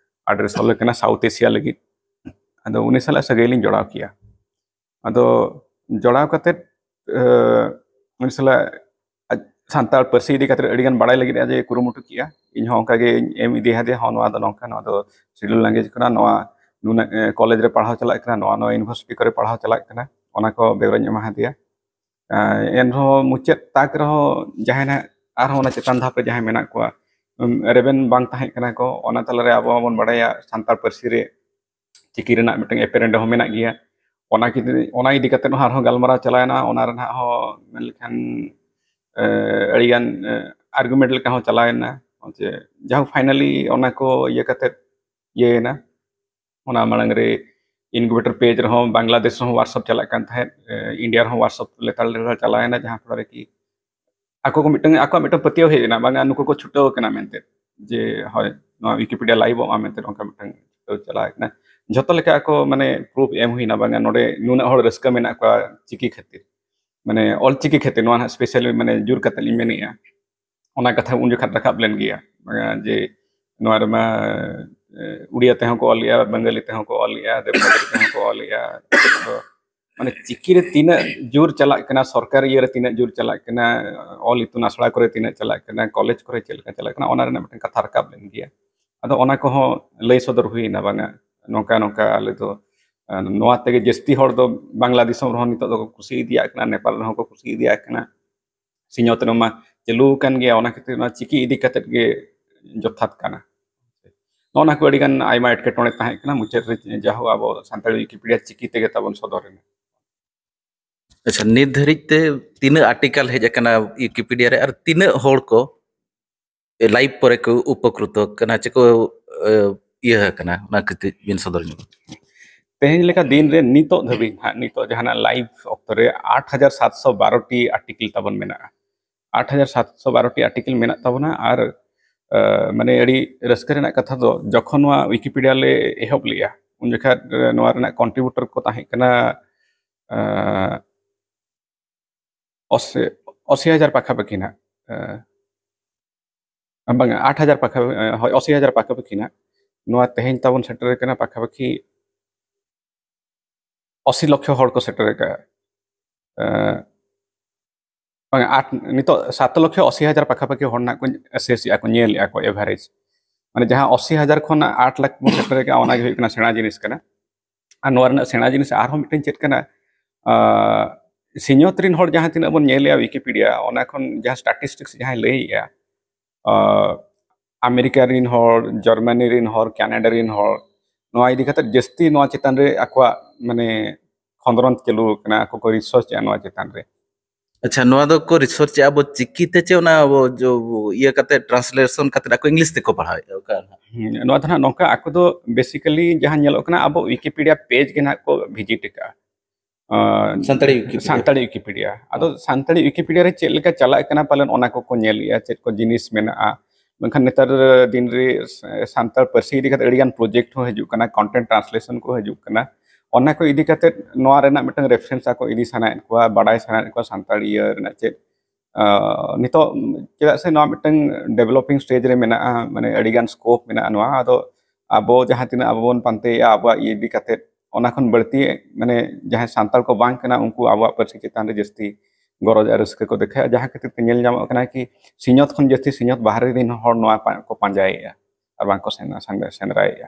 ᱟᱰᱨᱮᱥ ᱚᱞ ᱠᱟᱱᱟ ᱥᱟᱣᱩᱛᱷ ᱮᱥᱤᱭᱟ ᱞᱟᱹᱜᱤᱫ᱾ ᱟᱫᱚ ᱩᱱᱤ ᱥᱟᱞᱟᱜ ᱥᱟᱹᱜᱟᱹᱭ ᱞᱤᱧ ᱡᱚᱲᱟᱣ ᱠᱮᱜᱼᱟ᱾ ᱟᱫᱚ ᱡᱚᱲᱟᱣ ᱠᱟᱛᱮᱫ, ᱮ, ᱩᱱᱤ ᱥᱟᱞᱟᱜ ᱟᱡ ᱥᱟᱱᱛᱟᱲ ᱯᱟᱹᱨᱥᱤ ᱤᱫᱤ ᱠᱟᱛᱮᱫ ᱟᱹᱰᱤ ᱜᱟᱱ ᱵᱟᱲᱟᱭ ᱞᱟᱹᱜᱤᱫ ᱟᱡ ᱮ ᱠᱩᱨᱩᱢᱩᱴᱩ ᱠᱮᱜᱼᱟ᱾ ᱤᱧ ᱦᱚᱸ ᱚᱱᱠᱟ ᱜᱮᱧ ᱮᱢ ᱤᱫᱤ ᱟᱫᱮᱭᱟ, ᱦᱚᱸ, ᱱᱚᱣᱟ ᱫᱚ ᱱᱚᱝᱠᱟ, ᱱᱚᱣᱟ ᱫᱚ ᱥᱤᱰᱩᱞ ᱞᱮᱝᱜᱩᱭᱮᱡᱽ ᱠᱟᱱᱟ, ᱱᱚᱣᱟ ᱱᱩᱱᱟᱹᱜ, ᱮ, ᱠᱚᱞᱮᱡᱽ ᱨᱮ ᱯᱟᱲᱦᱟᱣ ᱪᱟᱞᱟᱜ ᱠᱟᱱᱟ, ᱱᱚᱣᱟ, ᱱᱚᱣᱟ ᱤᱭᱩᱱᱤᱵᱷᱟᱨᱥᱤᱴᱤ ᱠᱚᱨᱮ ᱯᱟᱲᱦᱟᱣ ᱪᱟᱞᱟᱜ ᱠᱟᱱᱟ, ᱚᱱᱟ ᱠᱚ ᱵᱮᱣᱨᱟᱧ ᱮᱢᱟ ᱦᱟᱫᱮᱭᱟ᱾ ᱮ, ᱮᱱᱨᱮᱦᱚᱸ ᱢᱩᱪᱟᱹᱫ ᱛᱟᱠ ᱨᱮᱦᱚᱸ ᱡᱟᱦᱟᱸᱭ ᱱᱟᱦᱟᱜ ᱟᱨᱦᱚᱸ ᱚᱱᱟ ᱪᱮᱛᱟᱱ ᱫᱷᱟᱯ ᱨᱮ ᱡᱟᱦᱟᱸᱭ ᱢᱮᱱᱟᱜ ᱠᱚᱣᱟ, ᱩᱢ, ᱨᱮᱵᱮᱱ ᱵᱟᱝ ᱛᱟᱦᱮᱸ ᱠᱟᱱᱟ ᱠᱚ᱾ ᱚᱱᱟ ᱛᱟᱞᱟᱨᱮ ᱟᱵᱚ ᱢᱟᱵᱚᱱ ᱵᱟᱲᱟᱭᱟ ᱥᱟᱱᱛᱟᱲ ᱯᱟᱹᱨᱥᱤ ᱨᱮ ᱪᱤᱠᱤ ᱨᱮᱱᱟᱜ ᱢᱤᱫᱴᱟᱝ ᱮᱯᱮᱨᱮᱱᱰ ᱦᱚᱸ ᱢᱮᱱᱟᱜ ᱜᱮᱭᱟ᱾ ᱚᱱᱟ ᱠᱤ-, ᱚᱱᱟ ᱤᱫᱤ ᱠᱟᱛᱮᱫ ᱦᱚᱸ ᱟᱨᱦᱚᱸ ᱜᱟᱞᱢᱟᱨᱟᱣ ᱪᱟᱞᱟᱣᱮᱱᱟ᱾ ᱚᱱᱟ ᱨᱮᱱᱟᱜ ᱦᱚᱸ ᱢᱮᱱ ᱞᱮᱠᱷᱟᱱ, ᱮ, ᱟᱹᱰᱤᱜᱟᱱ, ᱮ, ᱟᱨᱜᱩᱢᱮᱱᱴ ᱞᱮᱠᱟ ᱦᱚᱸ ᱪᱟᱞᱟᱣᱮᱱᱟ᱾ ᱡᱮ ᱡᱟᱦᱳᱠ, ᱯᱷᱟᱭᱱᱟᱞᱤ ᱚᱱᱟ ᱠᱚ ᱤᱭᱟᱹ ᱠᱟᱛᱮᱫ ᱤᱭᱟᱹᱭᱮᱱᱟ᱾ ᱚᱱᱟ ᱢᱟᱲᱟᱝ ᱨᱮ ᱤᱱᱠᱩᱵᱮᱴᱚᱨ ᱯᱮᱡᱽ ᱨᱮᱦᱚᱸ ᱵᱟᱝᱞᱟᱫᱮᱥ ᱨᱮᱦᱚᱸ ᱣᱟᱨᱠᱥᱚᱯ ᱪᱟᱞᱟᱜ ᱠᱟᱱ ᱛᱟᱦᱮᱸᱫ, ᱮ, ᱤᱱᱰᱤᱭᱟ ᱨᱮᱦᱚᱸ ᱣᱟᱨᱠᱥᱚᱯ ᱞᱮᱛᱟᱲ ᱞᱮᱛᱟᱲ ᱪᱟᱞᱟᱣᱮᱱᱟ, ᱡᱟᱦᱟᱸ ᱯᱷᱚᱞᱚ ᱨᱮ ᱠᱤ ᱟᱠᱚ ᱠᱚ ᱢᱤᱫᱴᱟᱝ, ᱟᱠᱚᱣᱟᱜ ᱢᱤᱫᱴᱟᱝ ᱯᱟᱹᱛᱭᱟᱹᱣ ᱦᱮᱡ ᱮᱱᱟ, ᱵᱟᱝᱟ ᱱᱩᱠᱩ ᱠᱚ ᱪᱷᱩᱴᱟᱹᱣ ᱟᱠᱟᱱᱟ ᱢᱮᱱᱛᱮ, ᱡᱮ ᱦᱳᱭ, ᱱᱚᱣᱟ ᱣᱤᱠᱤᱯᱤᱰᱤᱭᱟ ᱞᱟᱭᱤᱵᱷᱚᱜᱼᱟ ᱢᱮᱱᱛᱮ ᱚᱱᱠᱟ ᱢᱤᱫᱴᱟᱝ ᱪᱷᱩᱴᱟᱹᱣ ᱪᱟᱞᱟᱣ ᱟᱠᱟᱱᱟ᱾ ᱡᱷᱚᱛᱚ ᱞᱮᱠᱟ ᱟᱠᱚ, ᱢᱟᱱᱮ, ᱯᱨᱩᱯᱷ ᱮᱢ ᱦᱩᱭᱱᱟ, ᱵᱟᱝᱟ ᱱᱚᱰᱮ ᱱᱩᱱᱟᱹᱜ ᱦᱚᱲ ᱨᱟᱹᱥᱠᱟᱹ ᱢᱮᱱᱟᱜ ᱠᱚᱣᱟ ᱪᱤᱠᱤ ᱠᱷᱟᱹᱛᱤᱨ᱾ ᱢᱟᱱᱮ ᱚᱞᱪᱤᱠᱤ ᱠᱷᱮᱛᱨᱮ ᱱᱚᱣᱟ ᱦᱟᱸᱜ specially ᱢᱟᱱᱮ ᱡᱳᱨ ᱠᱟᱛᱮ ᱞᱤᱧ ᱢᱮᱱᱮᱫᱼᱟ, ᱚᱱᱟ ᱠᱟᱛᱷᱟ ᱩᱱ ᱡᱚᱠᱷᱟᱜ ᱨᱟᱠᱟᱵ ᱞᱮᱱ ᱜᱮᱭᱟ, ᱡᱮ ᱱᱚᱣᱟ ᱨᱮᱢᱟ ᱩᱲᱤᱭᱟ ᱛᱮᱦᱚᱸ ᱠᱚ ᱚᱞᱮᱜᱼᱟ, ᱵᱮᱝᱜᱟᱞᱤ ᱛᱮᱦᱚᱸ ᱠᱚ ᱚᱞᱮᱜᱼᱟ, ᱫᱮᱵᱽᱱᱟᱜᱚᱨᱤ ᱛᱮᱦᱚᱸ ᱠᱚ ᱚᱞᱮᱜᱼᱟ᱾ ᱢᱟᱱᱮ ᱪᱤᱠᱤ ᱨᱮ ᱛᱤᱱᱟᱹᱜ ᱡᱳᱨ ᱪᱟᱞᱟᱜ ᱠᱟᱱᱟ, ᱥᱚᱨᱠᱟᱨ ᱤᱭᱟᱹ ᱨᱮ ᱛᱤᱱᱟᱹᱜ ᱡᱳᱨ ᱪᱟᱞᱟᱜ ᱠᱟᱱᱟ, ᱚᱞ ᱤᱛᱩᱱ ᱟᱥᱲᱟ ᱠᱚᱨᱮ ᱛᱤᱱᱟᱹᱜ ᱪᱟᱞᱟᱜ ᱠᱟᱱᱟ, ᱠᱚᱞᱮᱡᱽ ᱠᱚᱨᱮ ᱪᱮᱫ ᱞᱮᱠᱟ ᱪᱟᱞᱟᱜ ᱠᱟᱱᱟ, ᱚᱱᱟ ᱨᱮᱱᱟᱜ ᱢᱤᱫᱴᱮᱱ ᱠᱟᱛᱷᱟ ᱨᱟᱠᱟᱵ ᱞᱮᱱ ᱜᱮᱭᱟ᱾ ᱟᱫᱚ ᱚᱱᱟ ᱠᱚᱦᱚᱸ ᱞᱟᱹᱭ ᱥᱚᱫᱚᱨ ᱦᱩᱭᱱᱟ, ᱵᱟᱝᱟ ᱱᱚᱝᱠᱟ ᱱᱚᱝᱠᱟ ᱟᱞᱮ ᱫᱚ ᱱᱚᱣᱟ ᱛᱮᱜᱮ ᱡᱟᱹᱥᱛᱤ ᱦᱚᱲ ᱫᱚ ᱵᱟᱝᱞᱟ ᱫᱤᱥᱚᱢ ᱨᱮᱦᱚᱸ ᱱᱤᱛᱚᱜ ᱫᱚᱠᱚ ᱠᱩᱥᱤ ᱤᱫᱤᱭᱟᱜ ᱠᱟᱱᱟ, ᱱᱮᱯᱟᱞ ᱨᱮᱦᱚᱸ ᱠᱚ ᱠᱩᱥᱤ ᱤᱫᱤᱭᱟᱜ ᱠᱟᱱᱟ, ᱥᱤᱧᱚᱛ ᱨᱮᱢᱟ ᱪᱟᱹᱞᱩ ᱟᱠᱟᱱ ᱜᱮᱭᱟ᱾ ᱚᱱᱟ ᱠᱷᱟᱹᱛᱤᱨ ᱚᱱᱟ ᱪᱤᱠᱤ ᱤᱫᱤ ᱠᱟᱛᱮᱫ ᱜᱮ ᱡᱚᱛᱷᱟᱛ ᱠᱟᱱᱟ᱾ ᱱᱚᱜᱼᱚ ᱱᱟ ᱠᱚ ᱟᱹᱰᱤᱜᱟᱱ ᱟᱭᱢᱟ ᱮᱴᱠᱮᱴᱚᱬᱮ ᱛᱟᱦᱮᱸ ᱠᱟᱱᱟ᱾ ᱢᱩᱪᱟᱹᱫ ᱨᱮ ᱡᱟᱦᱳ ᱟᱵᱚ ᱥᱟᱱᱛᱟᱲᱤ ᱣᱤᱠᱤᱯᱤᱰᱤᱭᱟ ᱪᱤᱠᱤ ᱛᱮᱜᱮ ᱛᱟᱵᱚᱱ ᱥᱚᱫᱚᱨ ᱮᱱᱟ᱾ ᱟᱪᱪᱷᱟ, ᱱᱤᱛ ᱫᱷᱟᱹᱨᱤᱡ ᱛᱮ ᱛᱤᱱᱟᱹᱜ ᱟᱨᱴᱤᱠᱟᱞ ᱦᱮᱡ ᱟᱠᱟᱱᱟ ᱣᱤᱠᱤᱯᱤᱰᱤᱭᱟ ᱨᱮ ᱟᱨ ᱛᱤᱱᱟᱹᱜ ᱦᱚᱲ ᱠᱚ ᱞᱟᱭᱤᱵᱷ ᱯᱚᱨᱮ ᱠᱚ ᱩᱯᱚᱠᱨᱩᱛᱚ ᱠᱟᱱᱟ, ᱪᱮ ᱠᱚ ᱤᱭᱟᱹ ᱟᱠᱟᱱᱟ, ᱚᱱᱟ ᱠᱟᱹᱴᱤᱡ ᱵᱤᱱ ᱥᱚᱫᱚᱨ ᱧᱚᱜ? ᱛᱮᱦᱮᱧ ᱞᱮᱠᱟ ᱫᱤᱱ ᱨᱮ ᱱᱤᱛᱚᱜ ᱫᱷᱟᱹᱵᱤᱡ ᱦᱟᱸᱜ, ᱱᱤᱛᱚᱜ ᱡᱟᱦᱟᱱᱟᱜ ᱞᱟᱭᱤᱵᱷ ᱚᱠᱛᱚ ᱨᱮ ᱟᱴ ᱦᱟᱡᱟᱨ ᱥᱟᱛᱥᱚ ᱵᱟᱨᱚ ᱴᱤ ᱟᱨᱴᱤᱠᱮᱞ ᱛᱟᱵᱚᱱ ᱢᱮᱱᱟᱜᱼᱟ᱾ ᱟᱴ ᱦᱟᱡᱟᱨ ᱥᱟᱛᱥᱚ ᱵᱟᱨᱚ ᱴᱤ ᱟᱨᱴᱤᱠᱮᱞ ᱢᱮᱱᱟᱜ ᱛᱟᱵᱚᱱᱟ᱾ ᱟᱨ ᱢᱟᱱᱮ ᱟᱹᱰᱤ ᱨᱟᱹᱥᱠᱟᱹ ᱨᱮᱱᱟᱜ ᱠᱟᱛᱷᱟ ᱫᱚ, ᱡᱚᱠᱷᱚᱱ ᱱᱚᱣᱟ ᱣᱤᱠᱤᱯᱤᱰᱤᱭᱟ ᱞᱮ ᱮᱦᱚᱵ ᱞᱮᱜᱼᱟ, ᱩᱱ ᱡᱚᱠᱷᱟᱡ ᱱᱚᱣᱟ ᱨᱮᱱᱟᱜ ᱠᱚᱱᱴᱨᱤᱵᱤᱭᱩᱴᱚᱨ ᱠᱚ ᱛᱟᱦᱮᱸ ᱠᱟᱱᱟ ᱟᱥᱤ ᱦᱟᱡᱟᱨ ᱯᱟᱠᱷᱟᱯᱟᱹᱠᱷᱤ ᱱᱟᱜ, ᱵᱟᱝᱟ, ᱟᱴ ᱦᱟᱡᱟᱨ ᱯᱟᱠᱷᱟ, ᱦᱳᱭ, ᱟᱥᱤ ᱦᱟᱡᱟᱨ ᱯᱟᱠᱷᱟᱯᱟᱹᱠᱷᱤ ᱱᱟᱜ᱾ ᱱᱚᱣᱟ ᱛᱮᱦᱮᱧ ᱛᱟᱵᱚᱱ ᱥᱮᱴᱮᱨ ᱠᱟᱱᱟ ᱯᱟᱠᱷᱟᱯᱟᱹᱠᱷᱤ ᱟᱥᱤ ᱞᱚᱠᱷᱚ ᱦᱚᱲ ᱠᱚ ᱥᱮᱴᱮᱨ ᱟᱠᱟᱫᱼᱟ᱾ ᱵᱟᱝᱟ, ᱟᱴ, ᱱᱤᱛᱚᱜ ᱥᱟᱛ ᱞᱚᱠᱷᱚ ᱟᱥᱤ ᱦᱟᱡᱟᱨ ᱯᱟᱠᱷᱟᱯᱟᱹᱠᱷᱤ ᱦᱚᱲ ᱱᱟᱜ ᱠᱚ ᱟᱥᱮᱥᱮᱜᱼᱟ, ᱠᱚ ᱧᱮᱞᱮᱜᱼᱟ ᱠᱚ ᱮᱵᱷᱟᱨᱮᱡᱽ᱾ ᱢᱟᱱᱮ ᱡᱟᱦᱟᱸ ᱟᱥᱤ ᱦᱟᱡᱟᱨ ᱠᱷᱚᱱ ᱟᱴ ᱞᱟᱠᱷ ᱵᱚᱱ ᱥᱮᱴᱮᱨ ᱟᱠᱟᱫᱼᱟ, ᱚᱱᱟᱜᱮ ᱦᱩᱭᱩᱜ ᱠᱟᱱᱟ ᱥᱮᱬᱟ ᱡᱤᱱᱤᱥ ᱠᱟᱱᱟ᱾ ᱟᱨ ᱱᱚᱣᱟ ᱨᱮᱱᱟᱜ ᱥᱮᱬᱟ ᱡᱤᱱᱤᱥ ᱟᱨᱦᱚᱸ ᱢᱤᱫᱴᱮᱱ ᱪᱮᱫ ᱠᱟᱱᱟ, ᱥᱤᱧᱚᱛ ᱨᱮᱱ ᱦᱚᱲ ᱡᱟᱦᱟᱸ ᱛᱤᱱᱟᱹᱜ ᱵᱚᱱ ᱧᱮᱞᱮᱜᱼᱟ ᱣᱤᱠᱤᱯᱤᱰᱤᱭᱟ, ᱚᱱᱟ ᱠᱷᱚᱱ ᱡᱟᱦᱟᱸ ᱥᱴᱟᱴᱤᱥᱴᱤᱠᱥ ᱡᱟᱦᱟᱸᱭ ᱞᱟᱹᱭᱮᱜᱼᱟ, ᱟᱢᱮᱨᱤᱠᱟ ᱨᱮᱱ ᱦᱚᱲ, ᱡᱟᱨᱢᱟᱱᱤ ᱨᱮᱱ ᱦᱚᱲ, ᱠᱟᱱᱟᱰᱟ ᱨᱮᱱ ᱦᱚᱲ, ᱱᱚᱣᱟ ᱤᱫᱤ ᱠᱟᱛᱮ ᱡᱟᱹᱥᱛᱤ ᱱᱚᱣᱟ ᱪᱮᱛᱟᱱ ᱨᱮ ᱟᱠᱚᱣᱟᱜ ᱢᱟᱱᱮ ᱠᱷᱚᱸᱫᱽᱨᱚᱸᱫᱽ ᱪᱟᱹᱞᱩ ᱟᱠᱟᱱᱟ, ᱟᱠᱚ ᱠᱚ ᱨᱤᱥᱟᱨᱪ ᱮᱜᱼᱟ ᱱᱚᱣᱟ ᱪᱮᱛᱟᱱ ᱨᱮ᱾ ᱟᱪᱪᱷᱟ, ᱱᱚᱣᱟ ᱫᱚᱠᱚ ᱨᱤᱥᱟᱨᱪ ᱮᱜᱼᱟ ᱟᱵᱚ ᱪᱤᱠᱤ ᱛᱮ ᱪᱮ ᱚᱱᱟ ᱟᱵᱚ ᱡᱚ-, ᱤᱭᱟᱹ ᱠᱟᱛᱮ, ᱴᱨᱟᱱᱥᱞᱮᱥᱚᱱ ᱠᱟᱛᱮ ᱟᱠᱚ ᱤᱝᱞᱤᱥ ᱛᱮᱠᱚ ᱯᱟᱲᱦᱟᱣᱮᱫᱼᱟ? ᱚᱠᱟ? ᱦᱩᱸ, ᱱᱚᱣᱟ ᱫᱚ ᱱᱟᱦᱟᱜ ᱱᱚᱝᱠᱟ, ᱟᱠᱚ ᱫᱚ ᱵᱮᱥᱤᱠᱟᱞᱤ ᱡᱟᱦᱟᱸ ᱧᱮᱞᱚᱜ ᱠᱟᱱᱟ, ᱟᱵᱚ ᱣᱤᱠᱤᱯᱤᱰᱤᱭᱟ ᱯᱮᱡᱽ ᱜᱮ ᱱᱟᱦᱟᱜ ᱠᱚ ᱵᱷᱤᱡᱤᱴ ᱟᱠᱟᱜᱼᱟ᱾ ᱟᱸ, ᱥᱟᱱᱛᱟᱲᱤ ᱣᱤᱠᱤᱯᱤᱰᱤᱭᱟ᱾ ᱥᱟᱱᱛᱟᱲᱤ ᱣᱤᱠᱤᱯᱤᱰᱤᱭᱟ᱾ ᱟᱫᱚ ᱥᱟᱱᱛᱟᱲᱤ ᱣᱤᱠᱤᱯᱤᱰᱤᱭᱟ ᱨᱮ ᱪᱮᱫ ᱞᱮᱠᱟ ᱪᱟᱞᱟᱜ ᱠᱟᱱᱟ, ᱯᱟᱞᱮᱱ ᱚᱱᱟ ᱠᱚᱠᱚ ᱧᱮᱞᱮᱜᱼᱟ, ᱪᱮᱫ ᱠᱚ ᱡᱤᱱᱤᱥ ᱢᱮᱱᱟᱜᱼᱟ᱾ ᱢᱮᱱᱠᱷᱟᱱ ᱱᱮᱛᱟᱨ ᱫᱤᱱ ᱨᱮ ᱥᱟᱱᱛᱟᱲ ᱯᱟᱹᱨᱥᱤ ᱤᱫᱤ ᱠᱟᱛᱮ ᱟᱹᱰᱤᱜᱟᱱ ᱯᱨᱚᱡᱮᱠᱴ ᱦᱚᱸ ᱦᱤᱡᱩᱜ ᱠᱟᱱᱟ, ᱠᱚᱱᱴᱮᱱᱴ ᱴᱨᱟᱱᱥᱞᱮᱥᱚᱱ ᱠᱚ ᱦᱤᱡᱩᱜ ᱠᱟᱱᱟ᱾ ᱚᱱᱟ ᱠᱚ ᱤᱫᱤ ᱠᱟᱛᱮ ᱱᱚᱣᱟ ᱨᱮᱱᱟᱜ ᱢᱤᱫᱴᱟᱝ ᱨᱮᱯᱷᱟᱨᱮᱱᱥ ᱟᱠᱚ ᱤᱫᱤ ᱥᱟᱱᱟᱭᱮᱫ ᱠᱚᱣᱟ, ᱵᱟᱰᱟᱭ ᱥᱟᱱᱟᱭᱮᱫ ᱠᱚᱣᱟ ᱥᱟᱱᱛᱟᱲ ᱤᱭᱟᱹ ᱨᱮᱱᱟᱜ ᱪᱮᱫ ᱱᱤᱛᱚᱜ, ᱪᱮᱫᱟᱜ ᱥᱮ ᱱᱚᱣᱟ ᱢᱤᱫᱴᱟᱝ ᱰᱮᱵᱷᱞᱚᱯᱤᱝ ᱥᱴᱮᱡᱽ ᱨᱮ ᱢᱮᱱᱟᱜᱼᱟ, ᱢᱟᱱᱮ ᱟᱹᱰᱤᱜᱟᱱ ᱥᱠᱳᱯ ᱢᱮᱱᱟᱜᱼᱟ ᱱᱚᱣᱟ᱾ ᱟᱫᱚ ᱟᱵᱚ ᱡᱟᱦᱟᱸ ᱛᱤᱱᱟᱹᱜ ᱟᱵᱚ ᱵᱚᱱ ᱯᱟᱱᱛᱮᱭᱮᱫᱼᱟ ᱟᱵᱚᱣᱟᱜ ᱤᱭᱟᱹ ᱤᱫᱤ ᱠᱟᱛᱮ, ᱚᱱᱟ ᱠᱷᱚᱱ ᱵᱟᱹᱲᱛᱤ ᱢᱟᱱᱮ ᱡᱟᱦᱟᱸᱭ ᱥᱟᱱᱛᱟᱲ ᱠᱚ ᱵᱟᱝ ᱠᱟᱱᱟ ᱩᱱᱠᱩ ᱟᱵᱚᱣᱟᱜ ᱯᱟᱹᱨᱥᱤ ᱪᱮᱛᱟᱱ ᱨᱮ ᱡᱟᱹᱥᱛᱤ ᱜᱚᱨᱚᱡᱽ ᱟᱨ ᱨᱟᱹᱥᱠᱟᱹ ᱠᱚ ᱫᱮᱠᱷᱟᱣᱟ, ᱡᱟᱦᱟᱸ ᱠᱷᱟᱹᱛᱤᱨ ᱛᱮ ᱧᱮᱞ ᱧᱟᱢᱚᱜ ᱠᱟᱱᱟ ᱠᱤ ᱥᱤᱧᱚᱛ ᱠᱷᱚᱱ ᱡᱟᱹᱥᱛᱤ ᱥᱤᱧᱚᱛ ᱵᱟᱦᱨᱮ ᱨᱮᱱ ᱦᱚᱲ ᱱᱚᱣᱟ ᱯᱟ- ᱠᱚ ᱯᱟᱸᱡᱟᱭᱮᱫᱼᱟ ᱟᱨ ᱵᱟᱝ ᱠᱚ ᱥᱮᱱ- ᱥᱮᱸᱫᱽᱨᱟᱭᱮᱫᱼᱟ᱾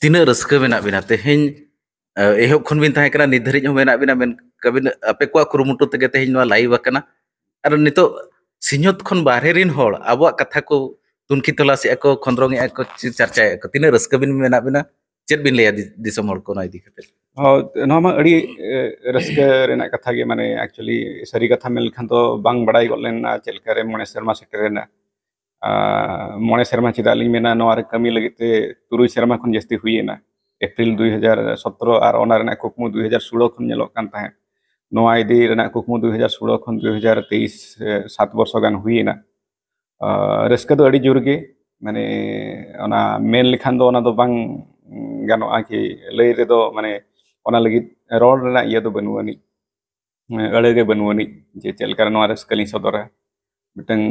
ᱛᱤᱱᱟᱹᱜ ᱨᱟᱹᱥᱠᱟᱹ ᱢᱮᱱᱟᱜ ᱵᱤᱱᱟ ᱛᱮᱦᱮᱧ? ᱮᱦᱚᱵ ᱠᱷᱚᱱ ᱵᱤᱱ ᱛᱟᱦᱮᱸ ᱠᱟᱱᱟ, ᱱᱤᱛ ᱫᱷᱟᱹᱨᱤᱡ ᱦᱚᱸ ᱢᱮᱱᱟᱜ ᱵᱤᱱᱟ᱾ ᱢᱮᱱ ᱟᱹᱵᱤᱱ ᱟᱯᱮ ᱠᱚᱣᱟᱜ ᱠᱩᱨᱩᱢᱩᱴᱩ ᱛᱮᱜᱮ ᱛᱮᱦᱮᱧ ᱱᱚᱣᱟ ᱞᱟᱭᱤᱵᱷ ᱟᱠᱟᱱᱟ᱾ ᱟᱨ ᱱᱤᱛᱚᱜ ᱥᱤᱧᱚᱛ ᱠᱷᱚᱱ ᱵᱟᱦᱨᱮ ᱨᱮᱱ ᱦᱚᱲ ᱟᱵᱚᱣᱟᱜ ᱠᱟᱛᱷᱟ ᱠᱚ ᱛᱩᱱᱠᱷᱤ ᱛᱚᱞᱟᱥᱮᱜᱼᱟ ᱠᱚ, ᱠᱷᱚᱸᱫᱽᱨᱚᱝᱮᱜᱼᱟ ᱠᱚ, ᱪᱮ- ᱪᱟᱨᱪᱟᱭᱮᱫᱼᱟ ᱠᱚ᱾ ᱛᱤᱱᱟᱹᱜ ᱨᱟᱹᱥᱠᱟᱹ ᱵᱤᱱ ᱢᱮᱱᱟᱜ ᱵᱤᱱᱟ? ᱪᱮᱫ ᱵᱤᱱ ᱞᱟᱹᱭᱟ ᱫᱤ- ᱫᱤᱥᱚᱢ ᱦᱚᱲ ᱠᱚ ᱱᱚᱣᱟ ᱤᱫᱤ ᱠᱟᱛᱮ? ᱦᱚᱸ, ᱱᱚᱣᱟ ᱢᱟ ᱟᱹᱰᱤ ᱮ, ᱨᱟᱹᱥᱠᱟᱹ ᱨᱮᱱᱟᱜ ᱠᱟᱛᱷᱟ ᱜᱮ, ᱢᱟᱱᱮ ᱮᱠᱪᱩᱭᱮᱞᱤ ᱥᱟᱹᱨᱤ ᱠᱟᱛᱷᱟ ᱢᱮᱱ ᱞᱮᱠᱷᱟᱱ ᱫᱚ ᱵᱟᱝ ᱵᱟᱲᱟᱭ ᱜᱚᱫ ᱞᱮᱱᱟ ᱪᱮᱫ ᱞᱮᱠᱟᱨᱮ ᱢᱚᱬᱮ ᱥᱮᱨᱢᱟ ᱥᱮᱴᱮᱨᱮᱱᱟ᱾ ᱟᱨ ᱢᱚᱬᱮ ᱥᱮᱨᱢᱟ ᱪᱮᱫᱟᱜ ᱞᱤᱧ ᱢᱮᱱᱟ, ᱱᱚᱣᱟ ᱨᱮ ᱠᱟᱹᱢᱤ ᱞᱟᱹᱜᱤᱫ ᱛᱮ ᱛᱩᱨᱩᱭ ᱥᱮᱨᱢᱟ ᱠᱷᱚᱱ ᱡᱟᱹᱥᱛᱤ ᱦᱩᱭᱮᱱᱟ᱾ ᱮᱯᱨᱤᱞ ᱫᱩᱭ ᱦᱟᱡᱟᱨ ᱥᱚᱛᱨᱚ ᱟᱨ ᱚᱱᱟ ᱨᱮᱱᱟᱜ ᱠᱩᱠᱢᱩ ᱫᱩᱭ ᱦᱟᱡᱟᱨ ᱥᱳᱞᱳ ᱠᱷᱚᱱ ᱧᱮᱞᱚᱜ ᱠᱟᱱ ᱛᱟᱦᱮᱸᱫ᱾ ᱱᱚᱣᱟ ᱤᱫᱤ ᱨᱮᱱᱟᱜ ᱠᱩᱠᱢᱩ ᱫᱩᱭ ᱦᱟᱡᱟᱨ ᱥᱳᱞᱳ ᱠᱷᱚᱱ ᱫᱩᱭ ᱦᱟᱡᱟᱨ ᱛᱮᱭᱤᱥ, ᱮ, ᱥᱟᱛ ᱵᱚᱨᱥᱚ ᱜᱟᱱ ᱦᱩᱭᱮᱱᱟ᱾ ᱟᱨ ᱨᱟᱹᱥᱠᱟᱹ ᱫᱚ ᱟᱹᱰᱤ ᱡᱳᱨ ᱜᱮ, ᱢᱟᱱᱮ ᱚᱱᱟ ᱢᱮᱱ ᱞᱮᱠᱷᱟᱱ ᱫᱚ ᱚᱱᱟ ᱫᱚ ᱵᱟᱝ ᱜᱟᱱᱚᱜᱼᱟ ᱠᱤ ᱞᱟᱹᱭ ᱨᱮᱫᱚ, ᱢᱟᱱᱮ ᱚᱱᱟ ᱞᱟᱹᱜᱤᱫ ᱨᱚᱲ ᱨᱮᱱᱟᱜ ᱤᱭᱟᱹ ᱫᱚ ᱵᱟᱹᱱᱩᱜ ᱟᱹᱱᱤᱡ, ᱟᱹᱲᱟᱹ ᱜᱮ ᱵᱟᱹᱱᱩᱜ ᱟᱹᱱᱤᱡ ᱡᱮ ᱪᱮᱫ ᱞᱮᱠᱟ ᱨᱮ ᱱᱚᱣᱟ ᱨᱟᱹᱥᱠᱟᱹ ᱞᱤᱧ ᱥᱚᱫᱚᱨᱟ᱾ ᱢᱤᱫᱴᱟᱝ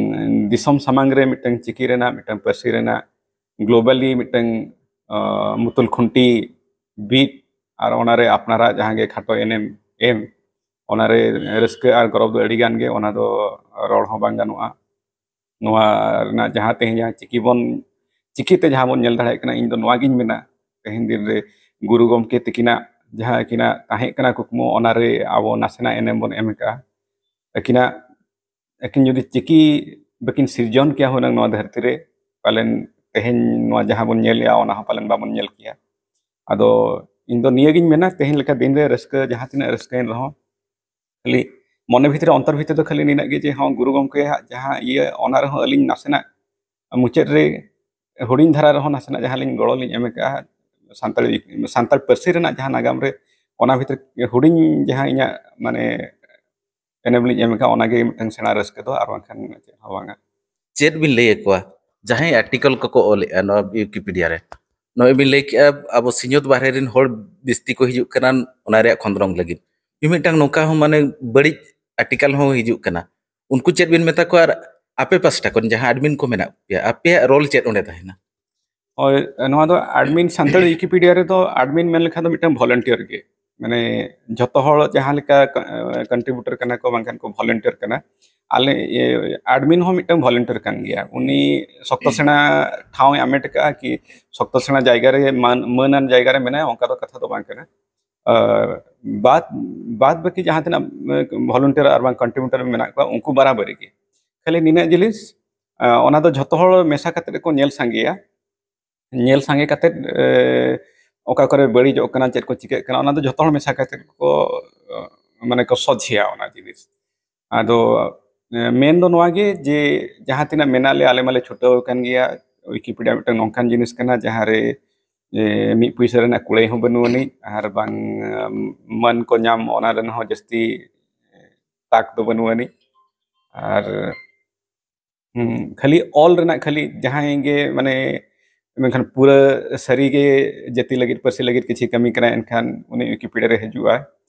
ᱫᱤᱥᱚᱢ ᱥᱟᱢᱟᱝ ᱨᱮ ᱢᱤᱫᱴᱟᱝ ᱪᱤᱠᱤ ᱨᱮᱱᱟᱜ, ᱢᱤᱫᱴᱟᱝ ᱯᱟᱹᱨᱥᱤ ᱨᱮᱱᱟᱜ ᱜᱞᱳᱵᱟᱞᱤ ᱢᱤᱫᱴᱟᱝ, ᱟᱸ, ᱢᱩᱛᱩᱞ ᱠᱷᱩᱱᱴᱤ ᱵᱤᱫ ᱟᱨ ᱚᱱᱟᱨᱮ ᱟᱯᱱᱟᱨᱟᱜ ᱡᱟᱦᱟᱸ ᱜᱮ ᱠᱷᱟᱴᱚ ᱮᱱᱮᱢ ᱮᱢ, ᱚᱱᱟᱨᱮ ᱨᱟᱹᱥᱠᱟᱹ ᱟᱨ ᱜᱚᱨᱚᱵᱽ ᱫᱚ ᱟᱹᱰᱤ ᱜᱟᱱ ᱜᱮ, ᱚᱱᱟ ᱫᱚ ᱨᱚᱲ ᱦᱚᱸ ᱵᱟᱝ ᱜᱟᱱᱚᱜᱼᱟ᱾ ᱱᱚᱣᱟ ᱨᱮᱱᱟᱜ ᱡᱟᱦᱟᱸ ᱛᱮᱦᱮᱧ ᱡᱟᱦᱟᱸ ᱪᱤᱠᱤ ᱵᱚᱱ, ᱪᱤᱠᱤᱛᱮ ᱡᱟᱦᱟᱸ ᱵᱚᱱ ᱧᱮᱞ ᱫᱟᱲᱮᱭᱟᱜ ᱠᱟᱱᱟ, ᱤᱧ ᱫᱚ ᱱᱚᱣᱟ ᱜᱤᱧ ᱢᱮᱱᱟ, ᱛᱮᱦᱮᱧ ᱫᱤᱱ ᱨᱮ ᱜᱩᱨᱩ ᱜᱚᱢᱠᱮ ᱛᱟᱹᱠᱤᱱᱟᱜ ᱡᱟᱦᱟᱸ ᱟᱹᱠᱤᱱᱟᱜ ᱛᱟᱦᱮᱸ ᱠᱟᱱᱟ ᱠᱩᱠᱢᱩ, ᱚᱱᱟᱨᱮ ᱟᱵᱚ ᱱᱟᱥᱮᱱᱟᱜ ᱮᱱᱮᱢ ᱵᱚᱱ ᱮᱢ ᱟᱠᱟᱫᱼᱟ᱾ ᱟᱹᱠᱤᱱᱟᱜ, ᱟᱹᱠᱤᱱ ᱡᱩᱫᱤ ᱪᱤᱠᱤ ᱵᱟᱹᱠᱤᱱ ᱥᱤᱨᱡᱚᱱ ᱠᱮᱭᱟ ᱦᱩᱱᱟᱹᱝ ᱱᱚᱣᱟ ᱫᱷᱟᱹᱨᱛᱤ ᱨᱮ, ᱯᱟᱞᱮᱱ ᱛᱮᱦᱮᱧ ᱱᱚᱣᱟ ᱡᱟᱦᱟᱸ ᱵᱚᱱ ᱧᱮᱞᱮᱜᱼᱟ, ᱚᱱᱟ ᱦᱚᱸ ᱯᱟᱞᱮᱱ ᱵᱟᱵᱚᱱ ᱧᱮᱞ ᱠᱮᱭᱟ᱾ ᱟᱫᱚ ᱤᱧ ᱫᱚ ᱱᱤᱭᱟᱹᱜᱤᱧ ᱢᱮᱱᱟ, ᱛᱮᱦᱮᱧ ᱞᱮᱠᱟ ᱫᱤᱱ ᱨᱮ ᱨᱟᱹᱥᱠᱟᱹ ᱡᱟᱦᱟᱸ ᱛᱤᱱᱟᱹᱜ ᱨᱟᱹᱥᱠᱟᱹᱭᱮᱱ ᱨᱮᱦᱚᱸ, ᱠᱷᱟᱹᱞᱤ ᱢᱚᱱᱮ ᱵᱷᱤᱛᱨᱤ ᱨᱮ, ᱚᱱᱛᱚᱨ ᱵᱷᱤᱛᱨᱤ ᱫᱚ ᱠᱷᱟᱹᱞᱤ ᱱᱤᱱᱟᱹᱜ ᱜᱮ ᱡᱮ ᱦᱚᱸ ᱜᱩᱨᱩ ᱜᱚᱢᱠᱮᱭᱟᱜ ᱡᱟᱦᱟᱸ ᱤᱭᱟᱹ, ᱚᱱᱟ ᱨᱮᱦᱚᱸ ᱟᱹᱞᱤᱧ ᱱᱟᱥᱮᱱᱟᱜ ᱢᱩᱪᱟᱹᱫ ᱨᱮ ᱦᱩᱰᱤᱧ ᱫᱷᱟᱨᱟ ᱨᱮᱦᱚᱸ ᱱᱟᱥᱮᱱᱟᱜ ᱡᱟᱦᱟᱸ ᱞᱤᱧ ᱜᱚᱲᱚ ᱞᱤᱧ ᱮᱢ ᱟᱠᱟᱫᱼᱟ ᱥᱟᱱᱛᱟᱲᱤ, ᱥᱟᱱᱛᱟᱲ ᱯᱟᱹᱨᱥᱤ ᱨᱮᱱᱟᱜ ᱡᱟᱦᱟᱸ ᱱᱟᱜᱟᱢ ᱨᱮ, ᱚᱱᱟ ᱵᱷᱤᱛᱨᱤ ᱦᱩᱰᱤᱧ ᱡᱟᱦᱟᱸ ᱤᱧᱟᱹᱜ ᱢᱟᱱᱮ ᱮᱱᱮᱢ ᱞᱤᱧ ᱮᱢ ᱟᱠᱟᱫᱼᱟ, ᱚᱱᱟᱜᱮ ᱢᱤᱫᱴᱟᱝ ᱥᱮᱬᱟ ᱨᱟᱹᱥᱠᱟᱹ ᱫᱚ, ᱟᱨ ᱵᱟᱝᱠᱷᱟᱱ ᱪᱮᱫ ᱦᱚᱸ ᱵᱟᱝᱟ᱾ ᱪᱮᱫ ᱵᱤᱱ ᱞᱟᱹᱭ ᱟᱠᱚᱣᱟ ᱡᱟᱦᱟᱸᱭ ᱟᱨᱴᱤᱠᱚᱞ ᱠᱚᱠᱚ ᱚᱞᱮᱜᱼᱟ ᱱᱚᱣᱟ ᱣᱤᱠᱤᱯᱤᱰᱤᱭᱟ ᱨᱮ? ᱱᱚᱜᱼᱚᱭ ᱵᱤᱱ ᱞᱟᱹᱭ ᱠᱮᱜᱼᱟ ᱟᱵᱚ ᱥᱤᱧᱚᱛ ᱵᱟᱦᱨᱮ ᱨᱮᱱ ᱦᱚᱲ ᱵᱤᱥᱛᱤ ᱠᱚ ᱦᱤᱡᱩᱜ ᱠᱟᱱᱟ ᱚᱱᱟ ᱨᱮᱭᱟᱜ ᱠᱷᱚᱸᱫᱽᱨᱚᱝ ᱞᱟᱹᱜᱤᱫ᱾ ᱢᱤᱢᱤᱫᱴᱟᱝ ᱱᱚᱝᱠᱟ ᱦᱚᱸ ᱢᱟᱱᱮ ᱵᱟᱹᱲᱤᱡ ᱟᱨᱴᱤᱠᱟᱞ ᱦᱚᱸ ᱦᱤᱡᱩᱜ ᱠᱟᱱᱟ᱾ ᱩᱱᱠᱩ ᱪᱮᱫ ᱵᱤᱱ ᱢᱮᱛᱟ ᱠᱚᱣᱟ? ᱟᱨ ᱟᱯᱮ ᱯᱟᱥᱴᱟ ᱠᱷᱚᱱ ᱡᱟᱦᱟᱸ ᱮᱰᱢᱤᱱ ᱠᱚ ᱢᱮᱱᱟᱜ ᱯᱮᱭᱟ, ᱟᱯᱮᱭᱟᱜ ᱨᱳᱞ ᱪᱮᱫ ᱚᱸᱰᱮ ᱛᱟᱦᱮᱱᱟ? ᱦᱳᱭ, ᱱᱚᱣᱟ ᱫᱚ ᱟᱰᱢᱤᱱ, ᱥᱟᱱᱛᱟᱲᱤ ᱣᱤᱠᱤᱯᱤᱰᱤᱭᱟ ᱨᱮᱫᱚ ᱟᱰᱢᱤᱱ ᱢᱮᱱ ᱞᱮᱠᱷᱟᱱ ᱫᱚ ᱢᱤᱫᱴᱟᱝ ᱵᱷᱚᱞᱮᱱᱴᱤᱭᱟᱨ ᱜᱮ᱾ ᱢᱟᱱᱮ ᱡᱷᱚᱛᱚ ᱦᱚᱲ ᱡᱟᱦᱟᱸ ᱞᱮᱠᱟ ᱠᱚᱱᱴᱨᱤᱵᱤᱭᱩᱴᱟᱨ ᱠᱟᱱᱟ ᱠᱚ, ᱵᱟᱝᱠᱷᱟᱱ ᱠᱚ ᱵᱷᱚᱞᱮᱱᱴᱤᱭᱟᱨ ᱠᱟᱱᱟ᱾ ᱟᱞᱮ ᱟᱰᱢᱤᱱ ᱦᱚᱸ ᱢᱤᱫᱴᱟᱝ ᱵᱷᱚᱞᱮᱱᱴᱤᱭᱟᱨ ᱠᱟᱱ ᱜᱮᱭᱟ᱾ ᱩᱱᱤ ᱥᱚᱠᱛᱚ ᱥᱮᱬᱟ ᱴᱷᱟᱶ ᱮ ᱟᱢᱮᱴ ᱠᱟᱜᱼᱟ ᱠᱤ ᱥᱚᱠᱛᱚ ᱥᱮᱬᱟ ᱡᱟᱭᱜᱟ ᱨᱮ ᱢᱟᱹᱱ, ᱢᱟᱹᱱᱟᱱ ᱡᱟᱭᱜᱟ ᱨᱮ ᱢᱮᱱᱟᱭᱟ, ᱚᱱᱠᱟ ᱫᱚ ᱠᱟᱛᱷᱟ ᱫᱚ ᱵᱟᱝ ᱠᱟᱱᱟ᱾ ᱟᱨ ᱵᱟᱫ, ᱵᱟᱫ ᱵᱟᱹᱠᱤ ᱡᱟᱦᱟᱸ ᱛᱤᱱᱟᱹᱜ ᱵᱷᱚᱞᱮᱱᱴᱤᱭᱟᱨ ᱟᱨ ᱵᱟᱝ ᱠᱚᱱᱴᱨᱤᱵᱤᱭᱩᱴᱟᱨ ᱢᱮᱱᱟᱜ ᱠᱚᱣᱟ, ᱩᱱᱠᱩ ᱵᱟᱨᱟᱵᱟᱹᱨᱤ ᱜᱮ᱾ ᱠᱷᱟᱹᱞᱤ ᱱᱤᱱᱟᱹᱜ ᱡᱤᱱᱤᱥ, ᱟᱸ, ᱚᱱᱟ ᱫᱚ ᱡᱷᱚᱛᱚ ᱦᱚᱲ ᱢᱮᱥᱟ ᱠᱟᱛᱮ ᱠᱚ ᱧᱮᱞ ᱥᱟᱸᱜᱮᱭᱟ᱾ ᱧᱮᱞ ᱥᱟᱸᱜᱮ ᱠᱟᱛᱮ, ᱮ, ᱚᱠᱟ ᱠᱚᱨᱮ ᱵᱟᱹᱲᱤᱡᱚᱜ ᱠᱟᱱᱟ, ᱪᱮᱫ ᱠᱚ ᱪᱤᱠᱟᱹᱜ ᱠᱟᱱᱟ, ᱚᱱᱟ ᱫᱚ ᱡᱷᱚᱛᱚ ᱦᱚᱲ ᱢᱮᱥᱟ ᱠᱟᱛᱮ ᱠᱚ, ᱮ, ᱢᱟᱱᱮ ᱠᱚ ᱥᱚᱡᱷᱮᱭᱟ ᱚᱱᱟ ᱡᱤᱱᱤᱥ᱾ ᱟᱫᱚ, ᱮ, ᱢᱮᱱ ᱫᱚ ᱱᱚᱣᱟ ᱜᱮ ᱡᱮ ᱡᱟᱦᱟᱸ ᱛᱤᱱᱟᱹᱜ ᱢᱮᱱᱟᱜ ᱞᱮᱭᱟ, ᱟᱞᱮ ᱢᱟᱞᱮ ᱪᱷᱩᱴᱟᱹᱣ ᱟᱠᱟᱱ ᱜᱮᱭᱟ᱾ ᱣᱤᱠᱤᱯᱤᱰᱤᱭᱟ ᱢᱤᱫᱴᱟᱝ ᱱᱚᱝᱠᱟᱱ ᱡᱤᱱᱤᱥ ᱠᱟᱱᱟ ᱡᱟᱦᱟᱸ ᱨᱮ, ᱮ, ᱢᱤᱫ ᱯᱩᱭᱥᱟᱹ ᱨᱮᱱᱟᱜ ᱠᱩᱲᱟᱹᱭ ᱦᱚᱸ ᱵᱟᱹᱱᱩᱜ ᱟᱹᱱᱤᱡ, ᱟᱨ ᱵᱟᱝ, ᱮ, ᱢᱟᱹᱱ ᱠᱚ ᱧᱟᱢ ᱚᱱᱟ ᱨᱮᱱᱟᱜ ᱦᱚᱸ ᱡᱟᱹᱥᱛᱤ ᱛᱟᱠ ᱫᱚ ᱵᱟᱹᱱᱩᱜ ᱟᱹᱱᱤᱡ᱾ ᱟᱨ, ᱦᱩᱸ, ᱠᱷᱟᱹᱞᱤ ᱚᱞ ᱨᱮᱱᱟᱜ, ᱠᱷᱟᱹᱞᱤ ᱡᱟᱦᱟᱸᱭ ᱜᱮ ᱢᱟᱱᱮ, ᱢᱮᱱᱠᱷᱟᱱ ᱯᱩᱨᱟᱹ ᱥᱟᱹᱨᱤ ᱜᱮ ᱡᱟᱹᱛᱤ ᱞᱟᱹᱜᱤᱫ, ᱯᱟᱹᱨᱥᱤ ᱞᱟᱹᱜᱤᱫ ᱠᱤᱪᱷᱤ ᱠᱟᱹᱢᱤ ᱠᱟᱱᱟᱭ, ᱮᱱᱠᱷᱟᱱ ᱩᱱᱤ ᱣᱤᱠᱤᱯᱤᱰᱤᱭᱟ ᱨᱮ ᱦᱤᱡᱩᱜᱼᱟ᱾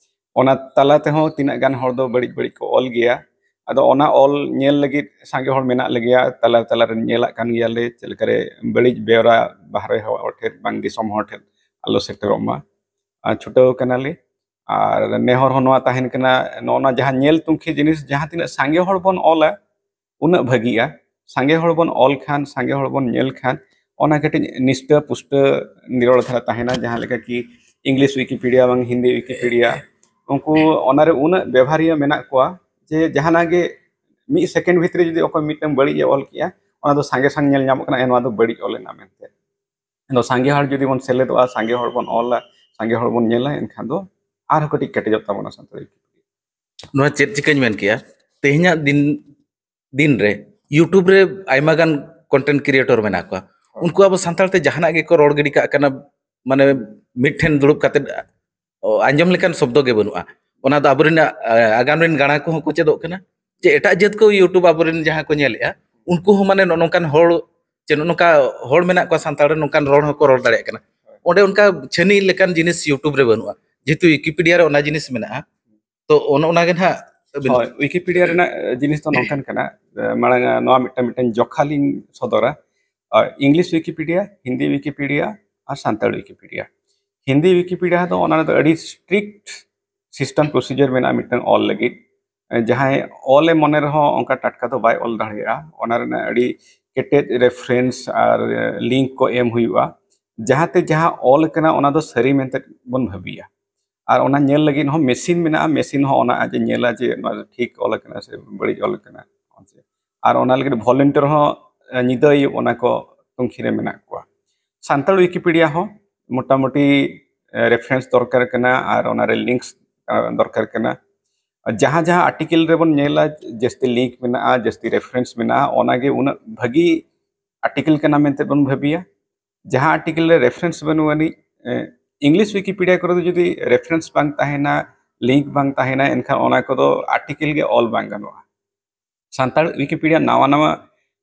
ᱚᱱᱟ ᱛᱟᱞᱟ ᱛᱮᱦᱚᱸ ᱛᱤᱱᱟᱹᱜ ᱜᱟᱱ ᱦᱚᱲ ᱫᱚ ᱵᱟᱹᱲᱤᱡ ᱵᱟᱹᱲᱤᱡ ᱠᱚ ᱚᱞ ᱜᱮᱭᱟ᱾ ᱟᱫᱚ ᱚᱱᱟ ᱚᱞ ᱧᱮᱞ ᱞᱟᱹᱜᱤᱫ ᱥᱟᱸᱜᱮ ᱦᱚᱲ ᱢᱮᱱᱟᱜ ᱞᱮᱜᱮᱭᱟ, ᱛᱟᱞᱟ ᱛᱟᱞᱟ ᱨᱮ ᱧᱮᱞᱟᱜ ᱠᱟᱱ ᱜᱮᱭᱟᱞᱮ ᱪᱮᱫ ᱞᱮᱠᱟᱨᱮ ᱵᱟᱹᱲᱤᱡ ᱵᱮᱣᱨᱟ ᱵᱟᱦᱨᱮ ᱦᱚᱲ ᱴᱷᱮᱱ ᱵᱟᱝ ᱫᱤᱥᱚᱢ ᱦᱚᱲ ᱴᱷᱮᱱ ᱟᱞᱚ ᱥᱮᱴᱮᱨᱚᱜ ᱢᱟ᱾ ᱟᱨ ᱪᱷᱩᱴᱟᱹᱣ ᱠᱟᱱᱟᱞᱮ᱾ ᱟᱨ ᱱᱮᱦᱚᱨ ᱦᱚᱸ ᱱᱚᱣᱟ ᱛᱟᱦᱮᱱ ᱠᱟᱱᱟ, ᱱᱚᱜᱼᱚ ᱱᱟ ᱡᱟᱦᱟᱸ ᱧᱮᱞ ᱛᱩᱱᱠᱷᱤ ᱡᱤᱱᱤᱥ, ᱡᱟᱦᱟᱸ ᱛᱤᱱᱟᱹᱜ ᱥᱟᱸᱜᱮ ᱦᱚᱲ ᱵᱚᱱ ᱚᱞᱟ, ᱩᱱᱟᱹᱜ ᱵᱷᱟᱹᱜᱤᱜᱼᱟ᱾ ᱥᱟᱸᱜᱮ ᱦᱚᱲ ᱵᱚᱱ ᱚᱞ ᱠᱷᱟᱱ, ᱥᱟᱸᱜᱮ ᱦᱚᱲ ᱵᱚᱱ ᱧᱮᱞ ᱠᱷᱟᱱ, ᱚᱱᱟ ᱠᱟᱹᱴᱤᱡ ᱱᱤᱥᱴᱟᱹ ᱯᱩᱥᱴᱟᱹ ᱱᱤᱨᱚᱲ ᱫᱷᱟᱨᱟ ᱛᱟᱦᱮᱱᱟ᱾ ᱡᱟᱦᱟᱸ ᱞᱮᱠᱟ ᱠᱤ ᱤᱝᱞᱤᱥ ᱣᱤᱠᱤᱯᱤᱰᱤᱭᱟ ᱵᱟᱝ ᱦᱤᱱᱫᱤ ᱣᱤᱠᱤᱯᱤᱰᱤᱭᱟ, ᱩᱱᱠᱩ ᱚᱱᱟᱨᱮ ᱩᱱᱟᱹᱜ ᱵᱮᱵᱷᱟᱨᱤᱭᱟᱹ ᱢᱮᱱᱟᱜ ᱠᱚᱣᱟ ᱡᱮ ᱡᱟᱦᱟᱱᱟᱜ ᱜᱮ ᱢᱤᱫ ᱥᱮᱠᱮᱱᱰ ᱵᱷᱤᱛᱨᱤ ᱡᱩᱫᱤ ᱚᱠᱚᱭ ᱢᱤᱫᱴᱟᱝ ᱵᱟᱹᱲᱤᱡ ᱮ ᱚᱞ ᱠᱮᱜᱼᱟ, ᱚᱱᱟ ᱫᱚ ᱥᱟᱸᱜᱮ ᱥᱟᱝ ᱧᱮᱞ ᱧᱟᱢᱚᱜ ᱠᱟᱱᱟ, ᱮ, ᱱᱚᱣᱟ ᱫᱚ ᱵᱟᱹᱲᱤᱡ ᱚᱞ ᱮᱱᱟ ᱢᱮᱱᱛᱮ᱾ ᱟᱫᱚ ᱥᱟᱸᱜᱮ ᱦᱚᱲ ᱡᱩᱫᱤ ᱵᱚᱱ ᱥᱮᱞᱮᱫᱚᱜᱼᱟ, ᱥᱟᱸᱜᱮ ᱦᱚᱲ ᱵᱚᱱ ᱚᱞᱟ, ᱥᱟᱸᱜᱮ ᱦᱚᱲ ᱵᱚᱱ ᱧᱮᱞᱟ, ᱮᱱᱠᱷᱟᱱ ᱫᱚ ᱟᱨᱦᱚᱸ ᱠᱟᱹᱴᱤᱡ ᱠᱮᱴᱮᱡᱚᱜ ᱛᱟᱵᱚᱱᱟ ᱥᱟᱱᱛᱟᱲᱤ ᱣᱤᱠᱤᱯᱤᱰᱤᱭᱟ᱾ ᱱᱚᱣᱟ ᱪᱮᱫ ᱪᱤᱠᱟᱹᱧ ᱢᱮᱱ ᱠᱮᱜᱼᱟ, ᱛᱮᱦᱮᱧᱟᱜ ᱫᱤᱱ, ᱫᱤᱱ ᱨᱮ YouTube ᱨᱮ ᱟᱭᱢᱟ ᱜᱟᱱ ᱠᱚᱱᱴᱮᱱᱴ ᱠᱨᱤᱭᱮᱴᱚᱨ ᱢᱮᱱᱟᱜ ᱠᱚᱣᱟ, ᱩᱱᱠᱩ ᱟᱵᱚ ᱥᱟᱱᱛᱟᱲ ᱛᱮ ᱡᱟᱦᱟᱱᱟᱜ ᱜᱮᱠᱚ ᱨᱚᱲ ᱜᱤᱰᱤ ᱠᱟᱜ ᱠᱟᱱᱟ, ᱢᱟᱱᱮ ᱢᱤᱫᱴᱷᱮᱱ ᱫᱩᱲᱩᱵ ᱠᱟᱛᱮ ᱚ, ᱟᱸᱡᱚᱢ ᱞᱮᱠᱟᱱ ᱥᱚᱵᱫᱚ ᱜᱮ ᱵᱟᱹᱱᱩᱜᱼᱟ᱾ ᱚᱱᱟ ᱫᱚ ᱟᱵᱚᱨᱮᱱ, ᱟ, ᱟᱜᱟᱢ ᱨᱮᱱ ᱜᱟᱬᱟ ᱠᱚᱦᱚᱸ ᱠᱚ ᱪᱮᱫᱚᱜ ᱠᱟᱱᱟ᱾ ᱡᱮ ᱮᱴᱟᱜ ᱡᱟᱹᱛ ᱠᱚ YouTube ᱟᱵᱚᱨᱮᱱ ᱡᱟᱦᱟᱸ ᱠᱚ ᱧᱮᱞᱮᱜᱼᱟ, ᱩᱱᱠᱩ ᱦᱚᱸ ᱢᱟᱱᱮ ᱱᱚᱜᱼᱚ ᱱᱚᱝᱠᱟᱱ ᱦᱚᱲ, ᱪᱮ ᱱᱚᱜᱼᱚ ᱱᱚᱝᱠᱟ ᱦᱚᱲ ᱢᱮᱱᱟᱜ ᱠᱚᱣᱟ ᱥᱟᱱᱛᱟᱲ ᱨᱮ, ᱱᱚᱝᱠᱟᱱ ᱨᱚᱲ ᱦᱚᱸᱠᱚ ᱨᱚᱲ ᱫᱟᱲᱮᱭᱟᱜ ᱠᱟᱱᱟ᱾ ᱚᱸᱰᱮ ᱚᱱᱠᱟ ᱪᱷᱟᱹᱱᱤ ᱞᱮᱠᱟᱱ ᱡᱤᱱᱤᱥ YouTube ᱨᱮ ᱵᱟᱹᱱᱩᱜᱼᱟ, ᱡᱮᱦᱮᱛᱩ ᱣᱤᱠᱤᱯᱤᱰᱤᱭᱟ ᱨᱮ ᱚᱱᱟ ᱡᱤᱱᱤᱥ ᱢᱮᱱᱟᱜᱼᱟ᱾ ᱛᱚ ᱚᱱ- ᱚᱱᱟᱜᱮ ᱱᱟᱦᱟᱜ ᱟᱹᱵᱤᱱ ᱦᱳᱭ, ᱣᱤᱠᱤᱯᱤᱰᱤᱭᱟ ᱨᱮᱱᱟᱜ ᱡᱤᱱᱤᱥ ᱫᱚ ᱱᱚᱝᱠᱟᱱ ᱠᱟᱱᱟ᱾ ᱢᱟᱲᱟᱝ ᱱᱚᱣᱟ ᱢᱤᱫᱴᱟᱝ ᱢᱤᱫᱴᱟᱝ ᱡᱚᱠᱷᱟ ᱞᱤᱧ ᱥᱚᱫᱚᱨᱟ᱾ ᱤᱝᱞᱤᱥ ᱣᱤᱠᱤᱯᱤᱰᱤᱭᱟ, ᱦᱤᱱᱫᱤ ᱣᱤᱠᱤᱯᱤᱰᱤᱭᱟ ᱟᱨ ᱥᱟᱱᱛᱟᱲ ᱣᱤᱠᱤᱯᱤᱰᱤᱭᱟ᱾ ᱦᱤᱱᱫᱤ ᱣᱤᱠᱤᱯᱤᱰᱤᱭᱟ ᱫᱚ ᱚᱱᱟ ᱨᱮᱫᱚ ᱟᱹᱰᱤ ᱥᱴᱨᱤᱠᱴ ᱥᱤᱥᱴᱮᱢ ᱯᱨᱚᱥᱤᱡᱟᱨ ᱢᱮᱱᱟᱜᱼᱟ ᱢᱤᱫᱴᱟᱝ ᱚᱞ ᱞᱟᱹᱜᱤᱫ᱾ ᱡᱟᱦᱟᱸᱭ ᱚᱞᱮ ᱢᱚᱱᱮ ᱨᱮᱦᱚᱸ ᱚᱱᱠᱟ ᱴᱟᱴᱠᱟ ᱫᱚ ᱵᱟᱭ ᱚᱞ ᱫᱟᱲᱮᱭᱟᱜᱼᱟ᱾ ᱚᱱᱟ ᱨᱮᱱᱟᱜ ᱟᱹᱰᱤ ᱠᱮᱴᱮᱡ ᱨᱮᱯᱷᱟᱨᱮᱱᱥ ᱟᱨ ᱞᱤᱝᱠ ᱠᱚ ᱮᱢ ᱦᱩᱭᱩᱜᱼᱟ, ᱡᱟᱦᱟᱸᱛᱮ ᱡᱟᱦᱟᱸ ᱚᱞ ᱠᱟᱱᱟ ᱚᱱᱟ ᱫᱚ ᱥᱟᱹᱨᱤ ᱢᱮᱱᱛᱮ ᱵᱚᱱ ᱵᱷᱟᱹᱵᱤᱭᱟ᱾ ᱟᱨ ᱚᱱᱟ ᱧᱮᱞ ᱞᱟᱹᱜᱤᱫ ᱦᱚᱸ ᱢᱮᱥᱤᱱ ᱢᱮᱱᱟᱜᱼᱟ, ᱢᱮᱥᱤᱱ ᱦᱚᱸ ᱚᱱᱟ ᱟᱡ ᱮ ᱧᱮᱞᱟ ᱡᱮ ᱱᱚᱣᱟ ᱫᱚ ᱴᱷᱤᱠ ᱚᱞ ᱟᱠᱟᱱᱟ ᱥᱮ ᱵᱟᱹᱲᱤᱡ ᱚᱞ ᱟᱠᱟᱱᱟ᱾ ᱟᱨ ᱚᱱᱟ ᱞᱟᱹᱜᱤᱫ ᱵᱷᱚᱞᱮᱱᱴᱤᱭᱟᱨ ᱦᱚᱸ ᱧᱤᱫᱟᱹ ᱟᱹᱭᱩᱵ ᱚᱱᱟ ᱠᱚ ᱛᱩᱱᱠᱷᱤ ᱨᱮ ᱢᱮᱱᱟᱜ ᱠᱚᱣᱟ᱾ ᱥᱟᱱᱛᱟᱲ ᱣᱤᱠᱤᱯᱤᱰᱤᱭᱟ ᱦᱚᱸ ᱢᱚᱴᱟᱢᱩᱴᱤ ᱨᱮᱯᱷᱟᱨᱮᱱᱥ ᱫᱚᱨᱠᱟᱨ ᱠᱟᱱᱟ ᱟᱨ ᱚᱱᱟᱨᱮ ᱞᱤᱝᱠᱥ ᱫᱚᱨᱠᱟᱨ ᱠᱟᱱᱟ᱾ ᱡᱟᱦᱟᱸ ᱡᱟᱦᱟᱸ ᱟᱨᱴᱤᱠᱮᱞ ᱨᱮᱵᱚᱱ ᱧᱮᱞᱟ ᱡᱟᱹᱥᱛᱤ ᱞᱤᱝᱠ ᱢᱮᱱᱟᱜᱼᱟ, ᱡᱟᱹᱥᱛᱤ ᱨᱮᱯᱷᱟᱨᱮᱱᱥ ᱢᱮᱱᱟᱜᱼᱟ, ᱚᱱᱟᱜᱮ ᱩᱱᱟᱹᱜ ᱵᱷᱟᱹᱜᱤ ᱟᱨᱴᱤᱠᱮᱞ ᱠᱟᱱᱟ ᱢᱮᱱᱛᱮ ᱵᱚᱱ ᱵᱷᱟᱹᱵᱤᱭᱟ᱾ ᱡᱟᱦᱟᱸ ᱟᱨᱴᱤᱠᱮᱞ ᱨᱮ ᱨᱮᱯᱷᱟᱨᱮᱱᱥ ᱵᱟᱹᱱᱩᱜ ᱟᱹᱱᱤᱡ, ᱤᱝᱞᱤᱥ ᱣᱤᱠᱤᱯᱤᱰᱤᱭᱟ ᱠᱚᱨᱮ ᱫᱚ ᱡᱩᱫᱤ ᱨᱮᱯᱷᱟᱨᱮᱱᱥ ᱵᱟᱝ ᱛᱟᱦᱮᱱᱟ, ᱞᱤᱝᱠ ᱵᱟᱝ ᱛᱟᱦᱮᱱᱟ, ᱮᱱᱠᱷᱟᱱ ᱚᱱᱟ ᱠᱚᱫᱚ ᱟᱨᱴᱤᱠᱮᱞ ᱜᱮ ᱚᱞ ᱵᱟᱝ ᱜᱟᱱᱚᱜᱼᱟ᱾ ᱥᱟᱱᱛᱟᱲ ᱣᱤᱠᱤᱯᱤᱰᱤᱭᱟ ᱱᱟᱣᱟ ᱱᱟᱣᱟ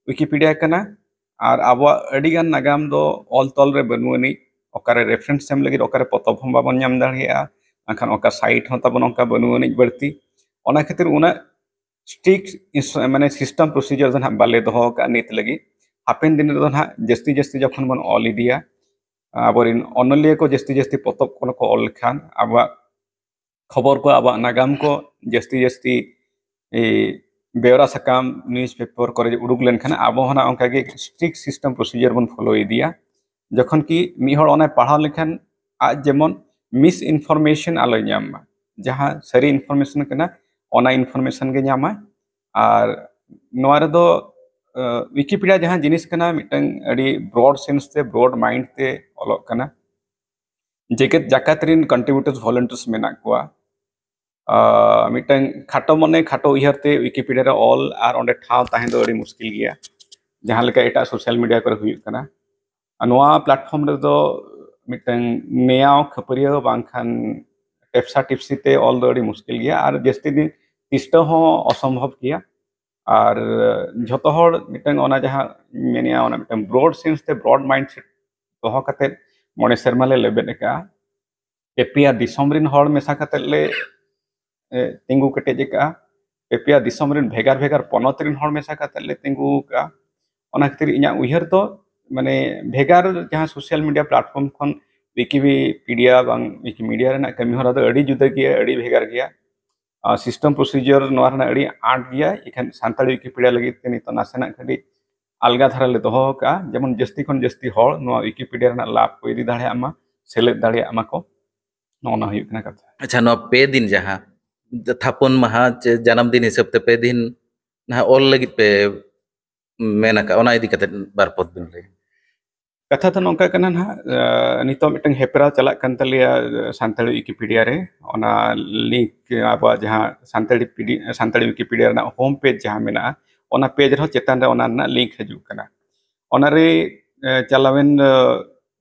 ᱣᱤᱠᱤᱯᱤᱰᱤᱭᱟ ᱠᱟᱱᱟ, ᱟᱨ ᱟᱵᱚᱣᱟᱜ ᱟᱹᱰᱤᱜᱟᱱ ᱱᱟᱜᱟᱢ ᱫᱚ ᱚᱞ ᱛᱚᱞ ᱨᱮ ᱵᱟᱹᱱᱩᱜ ᱟᱹᱱᱤᱡ, ᱚᱠᱟᱨᱮ ᱨᱮᱯᱷᱟᱨᱮᱱᱥ ᱮᱢ ᱞᱟᱹᱜᱤᱫ ᱚᱠᱟᱨᱮ ᱯᱚᱛᱚᱵ ᱦᱚᱸ ᱵᱟᱵᱚᱱ ᱧᱟᱢ ᱫᱟᱲᱮᱭᱟᱜᱼᱟ, ᱵᱟᱝᱠᱷᱟᱱ ᱚᱠᱟ ᱥᱟᱭᱤᱴ ᱦᱚᱸ ᱛᱟᱵᱚᱱ ᱚᱱᱠᱟ ᱵᱟᱹᱱᱩᱜ ᱟᱹᱱᱤᱡ ᱵᱟᱹᱲᱛᱤ᱾ ᱚᱱᱟ ᱠᱷᱟᱹᱛᱤᱨ ᱩᱱᱟᱹᱜ ᱥᱴᱨᱤᱠᱴ ᱢᱟᱱᱮ ᱥᱤᱥᱴᱮᱢ ᱯᱨᱚᱥᱤᱡᱟᱨ ᱫᱚ ᱱᱟᱦᱟᱜ ᱵᱟᱞᱮ ᱫᱚᱦᱚ ᱟᱠᱟᱫᱼᱟ ᱱᱤᱛ ᱞᱟᱹᱜᱤᱫ᱾ ᱦᱟᱯᱮᱱ ᱫᱤᱱ ᱨᱮᱫᱚ ᱱᱟᱦᱟᱜ ᱡᱟᱹᱥᱛᱤ ᱡᱟᱹᱥᱛᱤ ᱡᱚᱠᱷᱚᱱ ᱵᱚᱱ ᱚᱞ ᱤᱫᱤᱭᱟ, ᱟᱵᱚᱨᱮᱱ ᱚᱱᱚᱞᱤᱭᱟᱹ ᱠᱚ ᱡᱟᱹᱥᱛᱤ ᱡᱟᱹᱥᱛᱤ ᱯᱚᱛᱚᱵ ᱠᱚ ᱚᱞ ᱞᱮᱠᱷᱟᱱ, ᱟᱵᱚᱣᱟᱜ ᱠᱷᱚᱵᱚᱨ ᱠᱚ, ᱟᱵᱚᱣᱟᱜ ᱱᱟᱜᱟᱢ ᱠᱚ ᱡᱟᱹᱥᱛᱤ ᱡᱟᱹᱥᱛᱤ ᱵᱮᱣᱨᱟ ᱥᱟᱠᱟᱢ ᱱᱤᱭᱩᱡᱽ ᱯᱮᱯᱟᱨ ᱠᱚᱨᱮ ᱩᱰᱩᱠ ᱞᱮᱱᱠᱷᱟᱱ ᱟᱵᱚ ᱦᱚᱸ ᱚᱱᱠᱟᱜᱮ ᱥᱴᱨᱤᱠᱴ ᱥᱤᱥᱴᱮᱢ ᱯᱨᱚᱥᱤᱡᱟᱨ ᱵᱚᱱ ᱯᱷᱚᱞᱳ ᱤᱫᱤᱭᱟ᱾ ᱡᱚᱠᱷᱚᱱ ᱠᱤ ᱢᱤᱫ ᱦᱚᱲ ᱚᱱᱟᱭ ᱯᱟᱲᱦᱟᱣ ᱞᱮᱠᱷᱟᱱ ᱟᱡ ᱡᱮᱢᱚᱱ ᱢᱤᱥ ᱤᱱᱯᱷᱚᱨᱢᱮᱥᱚᱱ ᱟᱞᱚᱭ ᱧᱟᱢ ᱢᱟ, ᱡᱟᱦᱟᱸ ᱥᱟᱹᱨᱤ ᱤᱱᱯᱷᱚᱨᱢᱮᱥᱚᱱ ᱠᱟᱱᱟ, ᱚᱱᱟ ᱤᱱᱯᱷᱚᱨᱢᱮᱥᱚᱱ ᱜᱮ ᱧᱟᱢᱟᱭ᱾ ᱟᱨ ᱱᱚᱣᱟ ᱨᱮᱫᱚ ᱣᱤᱠᱤᱯᱤᱰᱤᱭᱟ ᱡᱟᱦᱟᱸ ᱡᱤᱱᱤᱥ ᱠᱟᱱᱟ, ᱢᱤᱫᱴᱟᱝ ᱟᱹᱰᱤ ᱵᱨᱚᱰ ᱥᱮᱱᱥ ᱛᱮ, ᱵᱨᱚᱰ ᱢᱟᱭᱤᱱᱰ ᱛᱮ ᱚᱞᱚᱜ ᱠᱟᱱᱟ᱾ ᱡᱮᱜᱮᱛ ᱡᱟᱠᱟᱛ ᱨᱮᱱ ᱠᱚᱱᱴᱨᱤᱵᱤᱭᱩᱴᱟᱨᱥ, ᱵᱷᱚᱞᱮᱱᱴᱤᱭᱟᱨᱥ ᱢᱮᱱᱟᱜ ᱠᱚᱣᱟ᱾ ᱢᱤᱫᱴᱟᱝ ᱠᱷᱟᱴᱚ ᱢᱚᱱᱮ ᱠᱷᱟᱴᱚ ᱩᱭᱦᱟᱹᱨ ᱛᱮ ᱣᱤᱠᱤᱯᱤᱰᱤᱭᱟ ᱨᱮ ᱚᱞ ᱟᱨ ᱚᱸᱰᱮ ᱴᱷᱟᱶ ᱛᱟᱦᱮᱸ ᱫᱚ ᱟᱹᱰᱤ ᱢᱩᱥᱠᱤᱞ ᱜᱮᱭᱟ, ᱡᱟᱦᱟᱸ ᱞᱮᱠᱟ ᱮᱴᱟᱜ ᱥᱳᱥᱟᱞ ᱢᱤᱰᱤᱭᱟ ᱠᱚᱨᱮ ᱦᱩᱭᱩᱜ ᱠᱟᱱᱟ᱾ ᱟᱨ ᱱᱚᱣᱟ ᱯᱞᱟᱴᱯᱷᱚᱨᱢ ᱨᱮᱫᱚ ᱢᱤᱫᱴᱟᱝ ᱱᱮᱭᱟᱣ ᱠᱷᱟᱹᱯᱟᱹᱨᱤᱭᱟᱹᱣ ᱵᱟᱝᱠᱷᱟᱱ ᱴᱮᱯᱥᱟ ᱴᱤᱯᱥᱤ ᱛᱮ ᱚᱞ ᱫᱚ ᱟᱹᱰᱤ ᱢᱩᱥᱠᱤᱞ ᱜᱮᱭᱟ ᱟᱨ ᱡᱟᱹᱥᱛᱤ ᱫᱤᱱ ᱛᱤᱥᱴᱟᱹ ᱦᱚᱸ ᱚᱥᱚᱢᱵᱷᱚᱵ ᱜᱮᱭᱟ᱾ ᱟᱨ ᱡᱷᱚᱛᱚ ᱦᱚᱲ ᱢᱤᱫᱴᱟᱝ ᱚᱱᱟ ᱡᱟᱦᱟᱸ ᱢᱮᱱᱮᱜᱼᱟ, ᱚᱱᱟ ᱢᱤᱫᱴᱟᱝ ᱵᱨᱚᱰ ᱥᱮᱱᱥ ᱛᱮ, ᱵᱨᱚᱰ ᱢᱟᱭᱤᱱᱰ ᱥᱮᱴ ᱫᱚᱦᱚ ᱠᱟᱛᱮ ᱢᱚᱬᱮ ᱥᱮᱨᱢᱟ ᱞᱮ ᱞᱮᱵᱮᱫ ᱟᱠᱟᱫᱼᱟ᱾ ᱯᱮ ᱯᱮᱭᱟ ᱫᱤᱥᱚᱢ ᱨᱮᱱ ᱦᱚᱲ ᱢᱮᱥᱟ ᱠᱟᱛᱮᱫ ᱞᱮ ᱮ, ᱛᱤᱸᱜᱩ ᱠᱮᱴᱮᱡ ᱟᱠᱟᱫᱼᱟ᱾ ᱯᱮ ᱯᱮᱭᱟ ᱫᱤᱥᱚᱢ ᱨᱮᱱ ᱵᱷᱮᱜᱟᱨ ᱵᱷᱮᱜᱟᱨ ᱯᱚᱱᱚᱛ ᱨᱮᱱ ᱦᱚᱲ ᱢᱮᱥᱟ ᱠᱟᱛᱮᱫ ᱞᱮ ᱛᱤᱸᱜᱩ ᱟᱠᱟᱫᱼᱟ᱾ ᱚᱱᱟ ᱠᱷᱟᱹᱛᱤᱨ ᱤᱧᱟᱹᱜ ᱩᱭᱦᱟᱹᱨ ᱫᱚ ᱢᱟᱱᱮ ᱵᱷᱮᱜᱟᱨ ᱡᱟᱦᱟᱸ social media platform ᱠᱷᱚᱱ ᱣᱤᱠᱤᱯᱤᱰᱤᱭᱟ ᱵᱟᱝ ᱣᱤᱠᱤᱢᱤᱰᱤᱭᱟ ᱨᱮᱱᱟᱜ ᱠᱟᱹᱢᱤ ᱦᱚᱨᱟ ᱫᱚ ᱟᱹᱰᱤ ᱡᱩᱫᱟᱹ ᱜᱮᱭᱟ, ᱟᱹᱰᱤ ᱵᱷᱮᱜᱟᱨ ᱜᱮᱭᱟ᱾ ᱟᱨ system procedure ᱱᱚᱣᱟ ᱨᱮᱱᱟᱜ ᱟᱹᱰᱤ ᱟᱸᱴ ᱜᱮᱭᱟ᱾ ᱮᱠᱷᱟᱱ ᱥᱟᱱᱛᱟᱲᱤ ᱣᱤᱠᱤᱯᱤᱰᱤᱭᱟ ᱞᱟᱹᱜᱤᱫ ᱛᱮ ᱱᱤᱛᱚᱜ ᱱᱟᱥᱮᱱᱟᱜ ᱠᱟᱹᱴᱤᱡ ᱟᱞᱜᱟ ᱫᱷᱟᱨᱟ ᱞᱮ ᱫᱚᱦᱚ ᱟᱠᱟᱫᱼᱟ, ᱡᱮᱢᱚᱱ ᱡᱟᱹᱥᱛᱤ ᱠᱷᱚᱱ ᱡᱟᱹᱥᱛᱤ ᱦᱚᱲ ᱱᱚᱣᱟ ᱣᱤᱠᱤᱯᱤᱰᱤᱭᱟ ᱨᱮᱱᱟᱜ ᱞᱟᱵᱷ ᱠᱚ ᱤᱫᱤ ᱫᱟᱲᱮᱭᱟᱜ ᱢᱟ, ᱥᱮᱞᱮᱫ ᱫᱟᱲᱮᱭᱟᱜ ᱢᱟ ᱠᱚ᱾ ᱱᱚᱜᱼᱚ ᱱᱚᱣᱟ ᱦᱩᱭᱩᱜ ᱠᱟᱱᱟ ᱠᱟᱛᱷᱟ᱾ ᱟᱪᱪᱷᱟ, ᱱᱚᱣᱟ ᱯᱮ ᱫᱤᱱ ᱡᱟᱦᱟᱸ ᱛᱷᱟᱯᱚᱱ ᱢᱟᱦᱟ ᱪᱮ ᱡᱟᱱᱟᱢ ᱫᱤᱱ ᱦᱤᱥᱟᱹᱵ ᱛᱮ ᱯᱮ ᱫᱤᱱ ᱱᱟᱦᱟᱜ ᱚᱞ ᱞᱟᱹᱜᱤᱫ ᱯᱮ ᱢᱮᱱ ᱟᱠᱟᱫ, ᱚᱱᱟ ᱤᱫᱤ ᱠᱟᱛᱮ ᱵᱟᱨ ᱯᱚᱫ ᱵᱤᱱ ᱞᱟᱹᱭᱟ᱾ ᱠᱟᱛᱷᱟ ᱫᱚ ᱱᱚᱝᱠᱟ ᱠᱟᱱᱟ ᱱᱟᱦᱟᱜ, ᱟᱸ, ᱱᱤᱛᱚᱜ ᱢᱤᱫᱴᱟᱝ ᱦᱮᱯᱨᱟᱣ ᱪᱟᱞᱟᱜ ᱠᱟᱱ ᱛᱟᱞᱮᱭᱟ, ᱟᱸ, ᱥᱟᱱᱛᱟᱲᱤ ᱣᱤᱠᱤᱯᱤᱰᱤᱭᱟ ᱨᱮ᱾ ᱚᱱᱟ ᱞᱤᱝᱠ ᱟᱵᱚᱣᱟᱜ ᱡᱟᱦᱟᱸ ᱥᱟᱱᱛᱟᱲᱤ ᱯᱤᱰᱤ-, ᱥᱟᱱᱛᱟᱲᱤ ᱣᱤᱠᱤᱯᱤᱰᱤᱭᱟ ᱨᱮᱱᱟᱜ ᱦᱳᱢ ᱯᱮᱡᱽ ᱡᱟᱦᱟᱸ ᱢᱮᱱᱟᱜᱼᱟ, ᱚᱱᱟ ᱯᱮᱡᱽ ᱨᱮᱦᱚᱸ ᱪᱮᱛᱟᱱ ᱨᱮ ᱚᱱᱟ ᱨᱮᱱᱟᱜ ᱞᱤᱝᱠ ᱦᱤᱡᱩᱜ ᱠᱟᱱᱟ᱾ ᱚᱱᱟᱨᱮ, ᱟᱸ, ᱪᱟᱞᱟᱣᱮᱱ,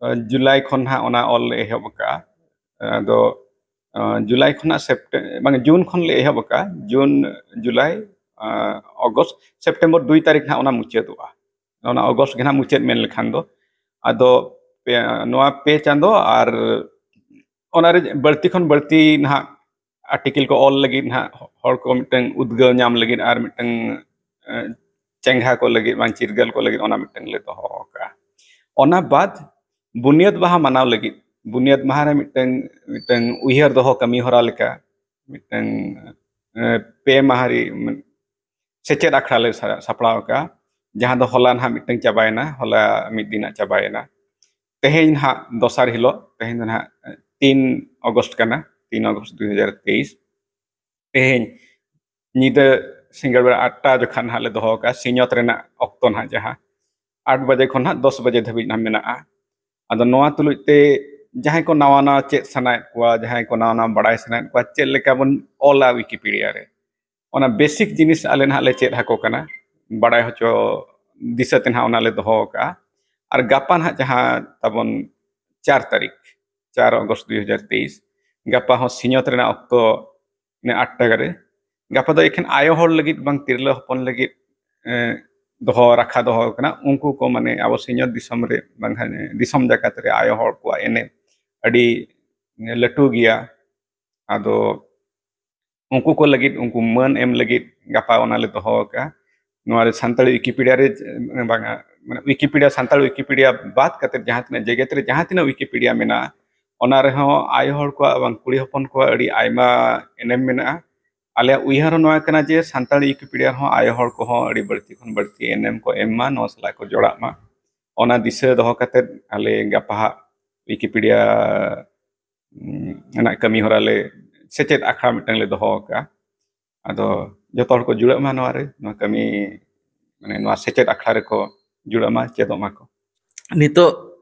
ᱟᱸ, ᱡᱩᱞᱟᱭ ᱠᱷᱚᱱ ᱱᱟᱦᱟᱜ ᱚᱱᱟ ᱚᱞ ᱞᱮ ᱮᱦᱚᱵ ᱟᱠᱟᱫᱼᱟ᱾ ᱟᱫᱚ, ᱟᱸ, ᱡᱩᱞᱟᱭ ᱠᱷᱚᱱᱟᱜ ᱥᱮᱯᱴᱮ-, ᱵᱟᱝ, ᱡᱩᱱ ᱠᱷᱚᱱ ᱞᱮ ᱮᱦᱚᱵ ᱟᱠᱟᱫᱼᱟ᱾ ᱡᱩᱱ, ᱡᱩᱞᱟᱭ, ᱟᱸ, ᱚᱜᱚᱥᱴ, ᱥᱮᱯᱴᱮᱢᱵᱚᱨ ᱫᱩᱭ ᱛᱟᱹᱨᱤᱠᱷ ᱱᱟᱦᱟᱜ ᱚᱱᱟ ᱢᱩᱪᱟᱹᱫᱚᱜᱼᱟ᱾ ᱚᱱᱟ ᱚᱜᱚᱥᱴ ᱜᱮ ᱱᱟᱦᱟᱜ ᱢᱩᱪᱟᱹᱫ ᱢᱮᱱ ᱞᱮᱠᱷᱟᱱ ᱫᱚ᱾ ᱟᱫᱚ ᱯᱮ, ᱱᱚᱣᱟ ᱯᱮ ᱪᱟᱸᱫᱚ ᱟᱨ ᱚᱱᱟᱨᱮ ᱵᱟᱹᱲᱛᱤ ᱠᱷᱚᱱ ᱵᱟᱹᱲᱛᱤ ᱱᱟᱦᱟᱜ ᱟᱨᱴᱤᱠᱮᱞ ᱠᱚ ᱚᱞ ᱞᱟᱹᱜᱤᱫ ᱱᱟᱦᱟᱜ ᱦᱚᱲ ᱠᱚ ᱢᱤᱫᱴᱟᱝ ᱩᱫᱽᱜᱟᱹᱣ ᱧᱟᱢ ᱞᱟᱹᱜᱤᱫ ᱟᱨ ᱢᱤᱫᱴᱟᱝ, ᱮ, ᱪᱮᱸᱜᱷᱟ ᱠᱚ ᱞᱟᱹᱜᱤᱫ, ᱵᱟᱝ ᱪᱤᱨᱜᱟᱹᱞ ᱠᱚ ᱞᱟᱹᱜᱤᱫ ᱚᱱᱟ ᱢᱤᱫᱴᱟᱝ ᱞᱮ ᱫᱚᱦᱚ ᱟᱠᱟᱫᱼᱟ᱾ ᱚᱱᱟ ᱵᱟᱫ ᱵᱩᱱᱤᱭᱟᱹᱫ ᱢᱟᱦᱟ ᱢᱟᱱᱟᱣ ᱞᱟᱹᱜᱤᱫ, ᱵᱩᱱᱤᱭᱟᱹᱫ ᱢᱟᱦᱟ ᱨᱮ ᱢᱤᱫᱴᱟᱝ, ᱢᱤᱫᱴᱟᱝ ᱩᱭᱦᱟᱹᱨ ᱫᱚᱦᱚ ᱠᱟᱹᱢᱤ ᱦᱚᱨᱟ ᱞᱮᱠᱟ ᱢᱤᱫᱴᱟᱝ, ᱮ, ᱯᱮ ᱢᱟᱦᱟ ᱨᱮ ᱥᱮᱪᱮᱫ ᱟᱠᱷᱲᱟ ᱞᱮ ᱥᱟ-, ᱥᱟᱯᱲᱟᱣ ᱟᱠᱟᱫᱼᱟ, ᱡᱟᱦᱟᱸ ᱫᱚ ᱦᱚᱞᱟ ᱱᱟᱦᱟᱜ ᱢᱤᱫᱴᱟᱝ ᱪᱟᱵᱟᱭᱮᱱᱟ, ᱦᱚᱞᱟ ᱢᱤᱫ ᱫᱤᱱᱟᱜ ᱪᱟᱵᱟᱭᱮᱱᱟ᱾ ᱛᱮᱦᱮᱧ ᱱᱟᱦᱟᱜ ᱫᱚᱥᱟᱨ ᱦᱤᱞᱳᱜ, ᱛᱮᱦᱮᱧ ᱫᱚ ᱱᱟᱦᱟᱜ ᱛᱤᱱ ᱚᱜᱚᱥᱴ ᱠᱟᱱᱟ, ᱛᱤᱱ ᱚᱜᱚᱥᱴ ᱫᱩ ᱦᱟᱡᱟᱨ ᱛᱮᱭᱤᱥ᱾ ᱛᱮᱦᱮᱧ ᱧᱤᱫᱟᱹ ᱥᱤᱸᱜᱟᱹᱲ ᱵᱮᱲᱟ ᱟᱴᱴᱟ ᱡᱚᱠᱷᱟᱱ ᱱᱟᱦᱟᱜ ᱞᱮ ᱫᱚᱦᱚ ᱟᱠᱟᱫᱼᱟ, ᱥᱤᱧᱚᱛ ᱨᱮᱱᱟᱜ ᱚᱠᱛᱚ ᱱᱟᱦᱟᱜ ᱡᱟᱦᱟᱸ ᱟᱴ ᱵᱟᱡᱮ ᱠᱷᱚᱱ ᱱᱟᱦᱟᱜ ᱫᱚᱥ ᱵᱟᱡᱮ ᱫᱷᱟᱹᱵᱤᱡ ᱱᱟᱦᱟᱜ ᱢᱮᱱᱟᱜᱼᱟ᱾ ᱟᱫᱚ ᱱᱚᱣᱟ ᱛᱩᱞᱩᱡ ᱛᱮ ᱡᱟᱦᱟᱸᱭ ᱠᱚ ᱱᱟᱣᱟ ᱱᱟᱣᱟ ᱪᱮᱫ ᱥᱟᱱᱟᱭᱮᱫ ᱠᱚᱣᱟ, ᱡᱟᱦᱟᱸᱭ ᱠᱚ ᱱᱟᱣᱟ ᱱᱟᱣᱟ ᱵᱟᱲᱟᱭ ᱥᱟᱱᱟᱭᱮᱫ ᱠᱚᱣᱟ, ᱪᱮᱫ ᱞᱮᱠᱟ ᱵᱚᱱ ᱚᱞᱟ ᱣᱤᱠᱤᱯᱤᱰᱤᱭᱟ ᱨᱮ, ᱚᱱᱟ ᱵᱮᱥᱤᱠ ᱡᱤᱱᱤᱥ ᱟᱞᱮ ᱱᱟᱦᱟᱜ ᱞᱮ ᱪᱮᱫ ᱟᱠᱚ ᱠᱟᱱᱟ, ᱵᱟᱲᱟᱭ ᱦᱚᱪᱚ ᱫᱤᱥᱟᱹ ᱛᱮ ᱱᱟᱦᱟᱜ ᱚᱱᱟ ᱞᱮ ᱫᱚᱦᱚ ᱟᱠᱟᱫᱼᱟ᱾ ᱟᱨ ᱜᱟᱯᱟ ᱱᱟᱦᱟᱜ ᱡᱟᱦᱟᱸ ᱛᱟᱵᱚᱱ ᱪᱟᱨ ᱛᱟᱹᱨᱤᱠᱷ, ᱪᱟᱨ ᱚᱜᱚᱥᱴ ᱫᱩᱭ ᱦᱟᱡᱟᱨ ᱛᱮᱭᱤᱥ, ᱜᱟᱯᱟ ᱦᱚᱸ ᱥᱤᱧᱚᱛ ᱨᱮᱱᱟᱜ ᱚᱠᱛᱚ ᱱᱮ ᱟᱴ ᱴᱟᱠᱟ ᱨᱮ᱾ ᱜᱟᱯᱟ ᱫᱚ ᱮᱠᱷᱮᱱ ᱟᱭᱳ ᱦᱚᱲ ᱞᱟᱹᱜᱤᱫ ᱵᱟᱝ ᱛᱤᱨᱞᱟᱹ ᱦᱚᱯᱚᱱ ᱞᱟᱹᱜᱤᱫ, ᱮ, ᱫᱚᱦᱚ ᱨᱟᱠᱷᱟ ᱫᱚᱦᱚ ᱠᱟᱱᱟ, ᱩᱱᱠᱩ ᱠᱚ ᱢᱟᱱᱮ ᱟᱵᱚ ᱥᱤᱧᱚᱛ ᱫᱤᱥᱚᱢ ᱨᱮ ᱵᱟᱝᱠᱷᱟᱱ ᱫᱤᱥᱚᱢ ᱡᱟᱠᱟᱛ ᱨᱮ ᱟᱭᱳ ᱦᱚᱲ ᱠᱚᱣᱟᱜ ᱮᱱᱮᱢ ᱟᱹᱰᱤ ᱞᱟᱹᱴᱩ ᱜᱮᱭᱟ᱾ ᱟᱫᱚ ᱩᱱᱠᱩ ᱠᱚ ᱞᱟᱹᱜᱤᱫ, ᱩᱱᱠᱩ ᱢᱟᱹᱱ ᱮᱢ ᱞᱟᱹᱜᱤᱫ ᱜᱟᱯᱟ ᱚᱱᱟ ᱞᱮ ᱫᱚᱦᱚ ᱟᱠᱟᱫᱼᱟ᱾ ᱱᱚᱣᱟ ᱨᱮ ᱥᱟᱱᱛᱟᱲᱤ ᱣᱤᱠᱤᱯᱤᱰᱤᱭᱟ ᱨᱮ, ᱵᱟᱝᱟ, ᱢᱟᱱᱮ ᱣᱤᱠᱤᱯᱤᱰᱤᱭᱟ, ᱥᱟᱱᱛᱟᱲᱤ ᱣᱤᱠᱤᱯᱤᱰᱤᱭᱟ ᱵᱟᱫ ᱠᱟᱛᱮ ᱡᱟᱦᱟᱸ ᱛᱤᱱᱟᱹᱜ ᱡᱮᱜᱮᱛ ᱨᱮ ᱡᱟᱦᱟᱸ ᱛᱤᱱᱟᱹᱜ ᱣᱤᱠᱤᱯᱤᱰᱤᱭᱟ ᱢᱮᱱᱟᱜᱼᱟ, ᱚᱱᱟ ᱨᱮᱦᱚᱸ ᱟᱭᱳ ᱦᱚᱲ ᱠᱚᱣᱟᱜ ᱵᱟᱝ ᱠᱩᱲᱤ ᱦᱚᱯᱚᱱ ᱠᱚᱣᱟᱜ ᱟᱹᱰᱤ ᱟᱭᱢᱟ ᱮᱱᱮᱢ ᱢᱮᱱᱟᱜᱼᱟ᱾ ᱟᱞᱮᱭᱟᱜ ᱩᱭᱦᱟᱹᱨ ᱦᱚᱸ ᱱᱚᱣᱟ ᱠᱟᱱᱟ ᱡᱮ ᱥᱟᱱᱛᱟᱲᱤ ᱣᱤᱠᱤᱯᱤᱰᱤᱭᱟ ᱨᱮᱦᱚᱸ ᱟᱭᱳ ᱦᱚᱲ ᱠᱚᱦᱚᱸ ᱟᱹᱰᱤ ᱵᱟᱹᱲᱛᱤ ᱠᱷᱚᱱ ᱵᱟᱹᱲᱛᱤ ᱮᱱᱮᱢ ᱠᱚ ᱮᱢ ᱢᱟ, ᱱᱚᱣᱟ ᱥᱟᱞᱟᱜ ᱠᱚ ᱡᱚᱲᱟᱜ ᱢᱟ᱾ ᱚᱱᱟ ᱫᱤᱥᱟᱹ ᱫᱚᱦᱚ ᱠᱟᱛᱮ ᱟᱞᱮ ᱜᱟᱯᱟ ᱦᱟᱸᱜ ᱣᱤᱠᱤᱯᱤᱰᱤᱭᱟ, ᱩᱢ, ᱨᱮᱱᱟᱜ ᱠᱟᱹᱢᱤ ᱦᱚᱨᱟ ᱞᱮ, ᱥᱮᱪᱮᱫ ᱟᱠᱷᱲᱟ ᱢᱤᱫᱴᱟᱝ ᱞᱮ ᱫᱚᱦᱚ ᱟᱠᱟᱫᱼᱟ᱾ ᱟᱫᱚ ᱡᱚᱛᱚ ᱦᱚᱲ ᱠᱚ ᱡᱩᱲᱟᱹᱜ ᱢᱟ ᱱᱚᱣᱟ ᱨᱮ, ᱱᱚᱣᱟ ᱠᱟᱹᱢᱤ, ᱢᱟᱱᱮ ᱱᱚᱣᱟ ᱥᱮᱪᱮᱫ ᱟᱠᱷᱲᱟ ᱨᱮᱠᱚ ᱡᱩᱲᱟᱹᱜ ᱢᱟ, ᱪᱮᱫᱚᱜ ᱢᱟᱠᱚ᱾ ᱱᱤᱛᱚᱜ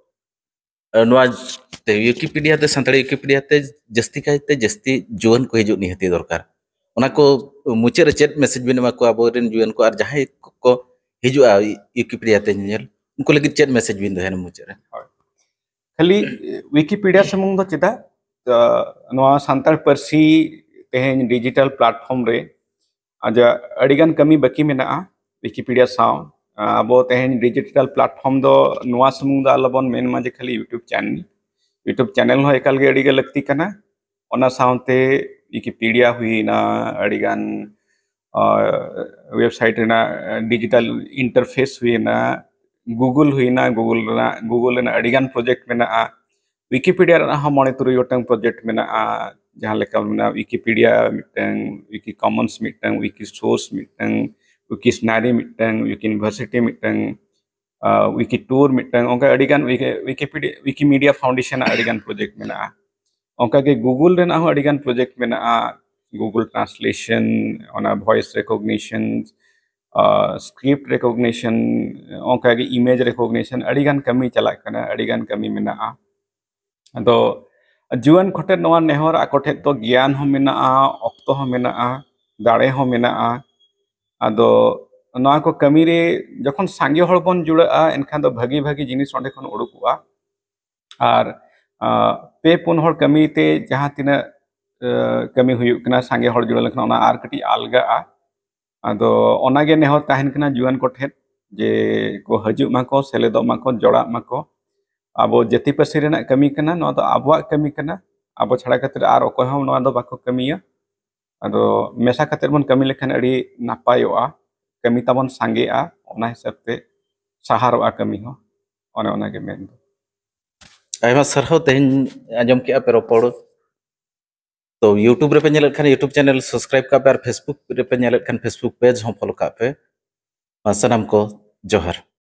ᱱᱚᱣᱟ ᱣᱤᱠᱤᱯᱤᱰᱤᱭᱟ ᱛᱮ, ᱥᱟᱱᱛᱟᱲᱤ ᱣᱤᱠᱤᱯᱤᱰᱤᱭᱟ ᱛᱮ ᱡᱟᱹᱥᱛᱤ ᱠᱟᱭᱛᱮ ᱡᱟᱹᱥᱛᱤ ᱡᱩᱣᱟᱹᱱ ᱠᱚ ᱦᱤᱡᱩᱜ ᱱᱤᱦᱟᱹᱛᱤ ᱫᱚᱨᱠᱟᱨ᱾ ᱚᱱᱟ ᱠᱚ ᱢᱩᱪᱟᱹᱫ ᱨᱮ ᱪᱮᱫ ᱢᱮᱥᱮᱡᱽ ᱵᱤᱱ ᱮᱢᱟ ᱠᱚᱣᱟ ᱟᱵᱚᱨᱮᱱ ᱡᱩᱣᱟᱹᱱ ᱠᱚ, ᱟᱨ ᱡᱟᱦᱟᱸᱭ ᱠᱚ ᱦᱤᱡᱩᱜᱼᱟ ᱣᱤᱠᱤᱯᱤᱰᱤᱭᱟ ᱛᱮ ᱧᱮᱧᱮᱞ, ᱩᱱᱠᱩ ᱞᱟᱹᱜᱤᱫ ᱪᱮᱫ ᱢᱮᱥᱮᱡᱽ ᱵᱤᱱ ᱫᱚᱦᱚᱭᱟ ᱢᱩᱪᱟᱹᱫ ᱨᱮ? ᱠᱷᱟᱹᱞᱤ ᱣᱤᱠᱤᱯᱤᱰᱤᱭᱟ ᱥᱩᱢᱩᱝ ᱫᱚ ᱪᱮᱫᱟᱜ? ᱛᱚ, ᱱᱚᱣᱟ ᱥᱟᱱᱛᱟᱲ ᱯᱟᱹᱨᱥᱤ ᱛᱮᱦᱮᱧ ᱰᱤᱡᱤᱴᱟᱞ ᱯᱞᱟᱴᱯᱷᱚᱨᱢ ᱨᱮ ᱟᱡᱟᱜ ᱟᱹᱰᱤᱜᱟᱱ ᱠᱟᱹᱢᱤ ᱵᱟᱹᱠᱤ ᱢᱮᱱᱟᱜᱼᱟ ᱣᱤᱠᱤᱯᱤᱰᱤᱭᱟ ᱥᱟᱶ᱾ ᱟᱵᱚ ᱛᱮᱦᱮᱧ ᱰᱤᱡᱤᱴᱟᱞ ᱯᱞᱟᱴᱯᱷᱚᱨᱢ ᱫᱚ ᱱᱚᱣᱟ ᱥᱩᱢᱩᱝ ᱫᱚ ᱟᱞᱚᱵᱚᱱ ᱢᱮᱱ ᱢᱟ ᱡᱮ ᱠᱷᱟᱹᱞᱤ ᱭᱩᱴᱩᱵᱽ ᱪᱮᱱᱮᱞ᱾ ᱭᱩᱴᱩᱵᱽ ᱪᱮᱱᱮᱞ ᱦᱚᱸ ᱮᱠᱟᱞ ᱜᱮ ᱟᱹᱰᱤ ᱜᱮ ᱞᱟᱹᱠᱛᱤ ᱠᱟᱱᱟ᱾ ᱚᱱᱟ ᱥᱟᱶᱛᱮ ᱣᱤᱠᱤᱯᱤᱰᱤᱭᱟ ᱦᱩᱭᱱᱟ, ᱟᱹᱰᱤᱜᱟᱱ ᱣᱮᱵᱥᱟᱭᱤᱴ ᱨᱮᱱᱟᱜ ᱰᱤᱡᱤᱴᱟᱞ ᱤᱱᱴᱟᱨᱯᱷᱮᱥ ᱦᱩᱭᱱᱟ, ᱜᱩᱜᱩᱞ ᱦᱩᱭᱱᱟ, ᱜᱩᱜᱩᱞ ᱨᱮᱱᱟᱜ, ᱜᱩᱜᱩᱞ ᱨᱮᱱᱟᱜ ᱟᱹᱰᱤᱜᱟᱱ ᱯᱨᱚᱡᱮᱠᱴ ᱢᱮᱱᱟᱜᱼᱟ᱾ ᱣᱤᱠᱤᱯᱤᱰᱤᱭᱟ ᱨᱮᱱᱟᱜ ᱦᱚᱸ ᱢᱚᱬᱮ ᱛᱩᱨᱩᱭ ᱜᱚᱴᱟᱝ ᱯᱨᱚᱡᱮᱠᱴ ᱢᱮᱱᱟᱜᱼᱟ, ᱡᱟᱦᱟᱸ ᱞᱮᱠᱟ ᱢᱮᱱᱟᱜᱼᱟ ᱣᱤᱠᱤᱯᱤᱰᱤᱭᱟ ᱢᱤᱫᱴᱟᱝ, ᱣᱤᱠᱤ ᱠᱚᱢᱚᱱᱥ ᱢᱤᱫᱴᱟᱝ, ᱣᱤᱠᱤ ᱥᱳᱨᱥ ᱢᱤᱫᱴᱟᱝ, ᱣᱤᱠᱤᱥᱱᱟᱨᱤ ᱢᱤᱫᱴᱟᱝ, ᱣᱤᱠᱤ ᱤᱭᱩᱱᱤᱵᱷᱟᱨᱥᱤᱴᱤ ᱢᱤᱫᱴᱟᱝ, ᱣᱤᱠᱤ ᱴᱩᱨ ᱢᱤᱫᱴᱟᱝ, ᱚᱱᱠᱟ ᱟᱹᱰᱤᱜᱟᱱ ᱣᱤᱠᱤᱯᱤᱰᱤᱭᱟ, ᱣᱤᱠᱤᱢᱤᱰᱤᱭᱟ ᱯᱷᱟᱣᱩᱱᱰᱮᱥᱚᱱ ᱟᱜ ᱟᱹᱰᱤᱜᱟᱱ ᱯᱨᱚᱡᱮᱠᱴ ᱢᱮᱱᱟᱜᱼᱟ᱾ ᱚᱱᱠᱟᱜᱮ ᱜᱩᱜᱩᱞ ᱨᱮᱱᱟᱜ ᱦᱚᱸ ᱟᱹᱰᱤᱜᱟᱱ ᱯᱨᱚᱡᱮᱠᱴ ᱢᱮᱱᱟᱜᱼᱟ, ᱜᱩᱜᱩᱞ ᱴᱨᱟᱱᱥᱞᱮᱥᱚᱱ, ᱚᱱᱟ ᱵᱷᱚᱭᱮᱥ ᱨᱮᱠᱚᱜᱱᱤᱥᱚᱱ, ᱥᱠᱨᱤᱯᱴ ᱨᱮᱠᱚᱜᱱᱤᱥᱚᱱ, ᱚᱱᱠᱟᱜᱮ ᱤᱢᱮᱡᱽ ᱨᱮᱠᱚᱜᱱᱤᱥᱚᱱ, ᱟᱹᱰᱤᱜᱟᱱ ᱠᱟᱹᱢᱤ ᱪᱟᱞᱟᱜ ᱠᱟᱱᱟ, ᱟᱹᱰᱤᱜᱟᱱ ᱠᱟᱹᱢᱤ ᱢᱮᱱᱟᱜᱼᱟ᱾ ᱟᱫᱚ ᱡᱩᱣᱟᱹᱱ ᱠᱚᱴᱷᱮᱱ ᱱᱚᱣᱟ ᱱᱮᱦᱚᱨ, ᱟᱠᱚ ᱴᱷᱮᱱ ᱫᱚ ᱜᱮᱭᱟᱱ ᱦᱚᱸ ᱢᱮᱱᱟᱜᱼᱟ, ᱚᱠᱛᱚ ᱦᱚᱸ ᱢᱮᱱᱟᱜᱼᱟ, ᱫᱟᱲᱮ ᱦᱚᱸ ᱢᱮᱱᱟᱜᱼᱟ᱾ ᱟᱫᱚ ᱱᱚᱣᱟ ᱠᱚ ᱠᱟᱹᱢᱤ ᱨᱮ ᱡᱚᱠᱷᱚᱱ ᱥᱟᱸᱜᱮ ᱦᱚᱲ ᱵᱚᱱ ᱡᱩᱲᱟᱹᱜᱼᱟ, ᱮᱱᱠᱷᱟᱱ ᱫᱚ ᱵᱷᱟᱹᱜᱤ ᱵᱷᱟᱹᱜᱤ ᱡᱤᱱᱤᱥ ᱚᱸᱰᱮ ᱠᱷᱚᱱ ᱩᱰᱩᱠᱚᱜᱼᱟ᱾ ᱟᱨ ᱟᱸ, ᱯᱮ ᱯᱩᱱ ᱦᱚᱲ ᱠᱟᱹᱢᱤ ᱛᱮ ᱡᱟᱦᱟᱸ ᱛᱤᱱᱟᱹᱜ ᱟᱸ, ᱠᱟᱹᱢᱤ ᱦᱩᱭᱩᱜ ᱠᱟᱱᱟ, ᱥᱟᱸᱜᱮ ᱦᱚᱲ ᱡᱩᱲᱟᱹ ᱞᱮᱱᱠᱷᱟᱱ ᱚᱱᱟ ᱟᱨ ᱠᱟᱹᱴᱤᱡ ᱟᱞᱜᱟᱜᱼᱟ᱾ ᱟᱫᱚ ᱚᱱᱟᱜᱮ ᱱᱮᱦᱚᱨ ᱛᱟᱦᱮᱱ ᱠᱟᱱᱟ ᱡᱩᱣᱟᱹᱱ ᱠᱚᱴᱷᱮᱱ, ᱡᱮ ᱠᱚ ᱦᱤᱡᱩᱜ ᱢᱟᱠᱚ, ᱥᱮᱞᱮᱫᱚᱜ ᱢᱟᱠᱚ, ᱡᱚᱲᱟᱜ ᱢᱟᱠᱚ᱾ ᱟᱵᱚ ᱡᱟᱹᱛᱤ ᱯᱟᱹᱨᱥᱤ ᱨᱮᱱᱟᱜ ᱠᱟᱹᱢᱤ ᱠᱟᱱᱟ, ᱱᱚᱣᱟ ᱫᱚ ᱟᱵᱚᱣᱟᱜ ᱠᱟᱹᱢᱤ ᱠᱟᱱᱟ᱾ ᱟᱵᱚ ᱪᱷᱟᱲᱟ ᱠᱟᱛᱮ ᱟᱨ ᱚᱠᱚᱭ ᱦᱚᱸ ᱱᱚᱣᱟ ᱫᱚ ᱵᱟᱠᱚ ᱠᱟᱹᱢᱤᱭᱟ᱾ ᱟᱫᱚ ᱢᱮᱥᱟ ᱠᱟᱛᱮ ᱵᱚᱱ ᱠᱟᱹᱢᱤ ᱞᱮᱠᱷᱟᱱ ᱟᱹᱰᱤ ᱱᱟᱯᱟᱭᱚᱜᱼᱟ, ᱠᱟᱹᱢᱤ ᱛᱟᱵᱚᱱ ᱥᱟᱸᱜᱮᱜᱼᱟ, ᱚᱱᱟ ᱦᱤᱥᱟᱹᱵ ᱛᱮ ᱥᱟᱦᱟᱨᱚᱜᱼᱟ ᱠᱟᱹᱢᱤ ᱦᱚᱸ᱾ ᱚᱱᱮ ᱚᱱᱟᱜᱮ ᱢᱮᱱ ᱫᱚ᱾ ᱟᱭᱢᱟ ᱥᱟᱨᱦᱟᱣ᱾ ᱛᱮᱦᱮᱧ ᱟᱸᱡᱚᱢ ᱠᱮᱜᱼᱟ ᱯᱮ ᱨᱚᱯᱚᱲ᱾ ᱛᱚ YouTube ᱨᱮᱯᱮ ᱧᱮᱞᱮᱫ ᱠᱷᱟᱱ YouTube ᱪᱮᱱᱮᱞ ᱥᱟᱵᱥᱠᱨᱟᱭᱤᱵ ᱠᱟᱜ ᱯᱮ, ᱟᱨ Facebook ᱨᱮᱯᱮ ᱧᱮᱞᱮᱫ ᱠᱷᱟᱱ Facebook ᱯᱮᱡᱽ ᱦᱚᱸ ᱯᱷᱚᱞᱳ ᱠᱟᱜ ᱯᱮ᱾ ᱢᱟ ᱥᱟᱱᱟᱢ ᱠᱚ ᱡᱚᱦᱟᱨ᱾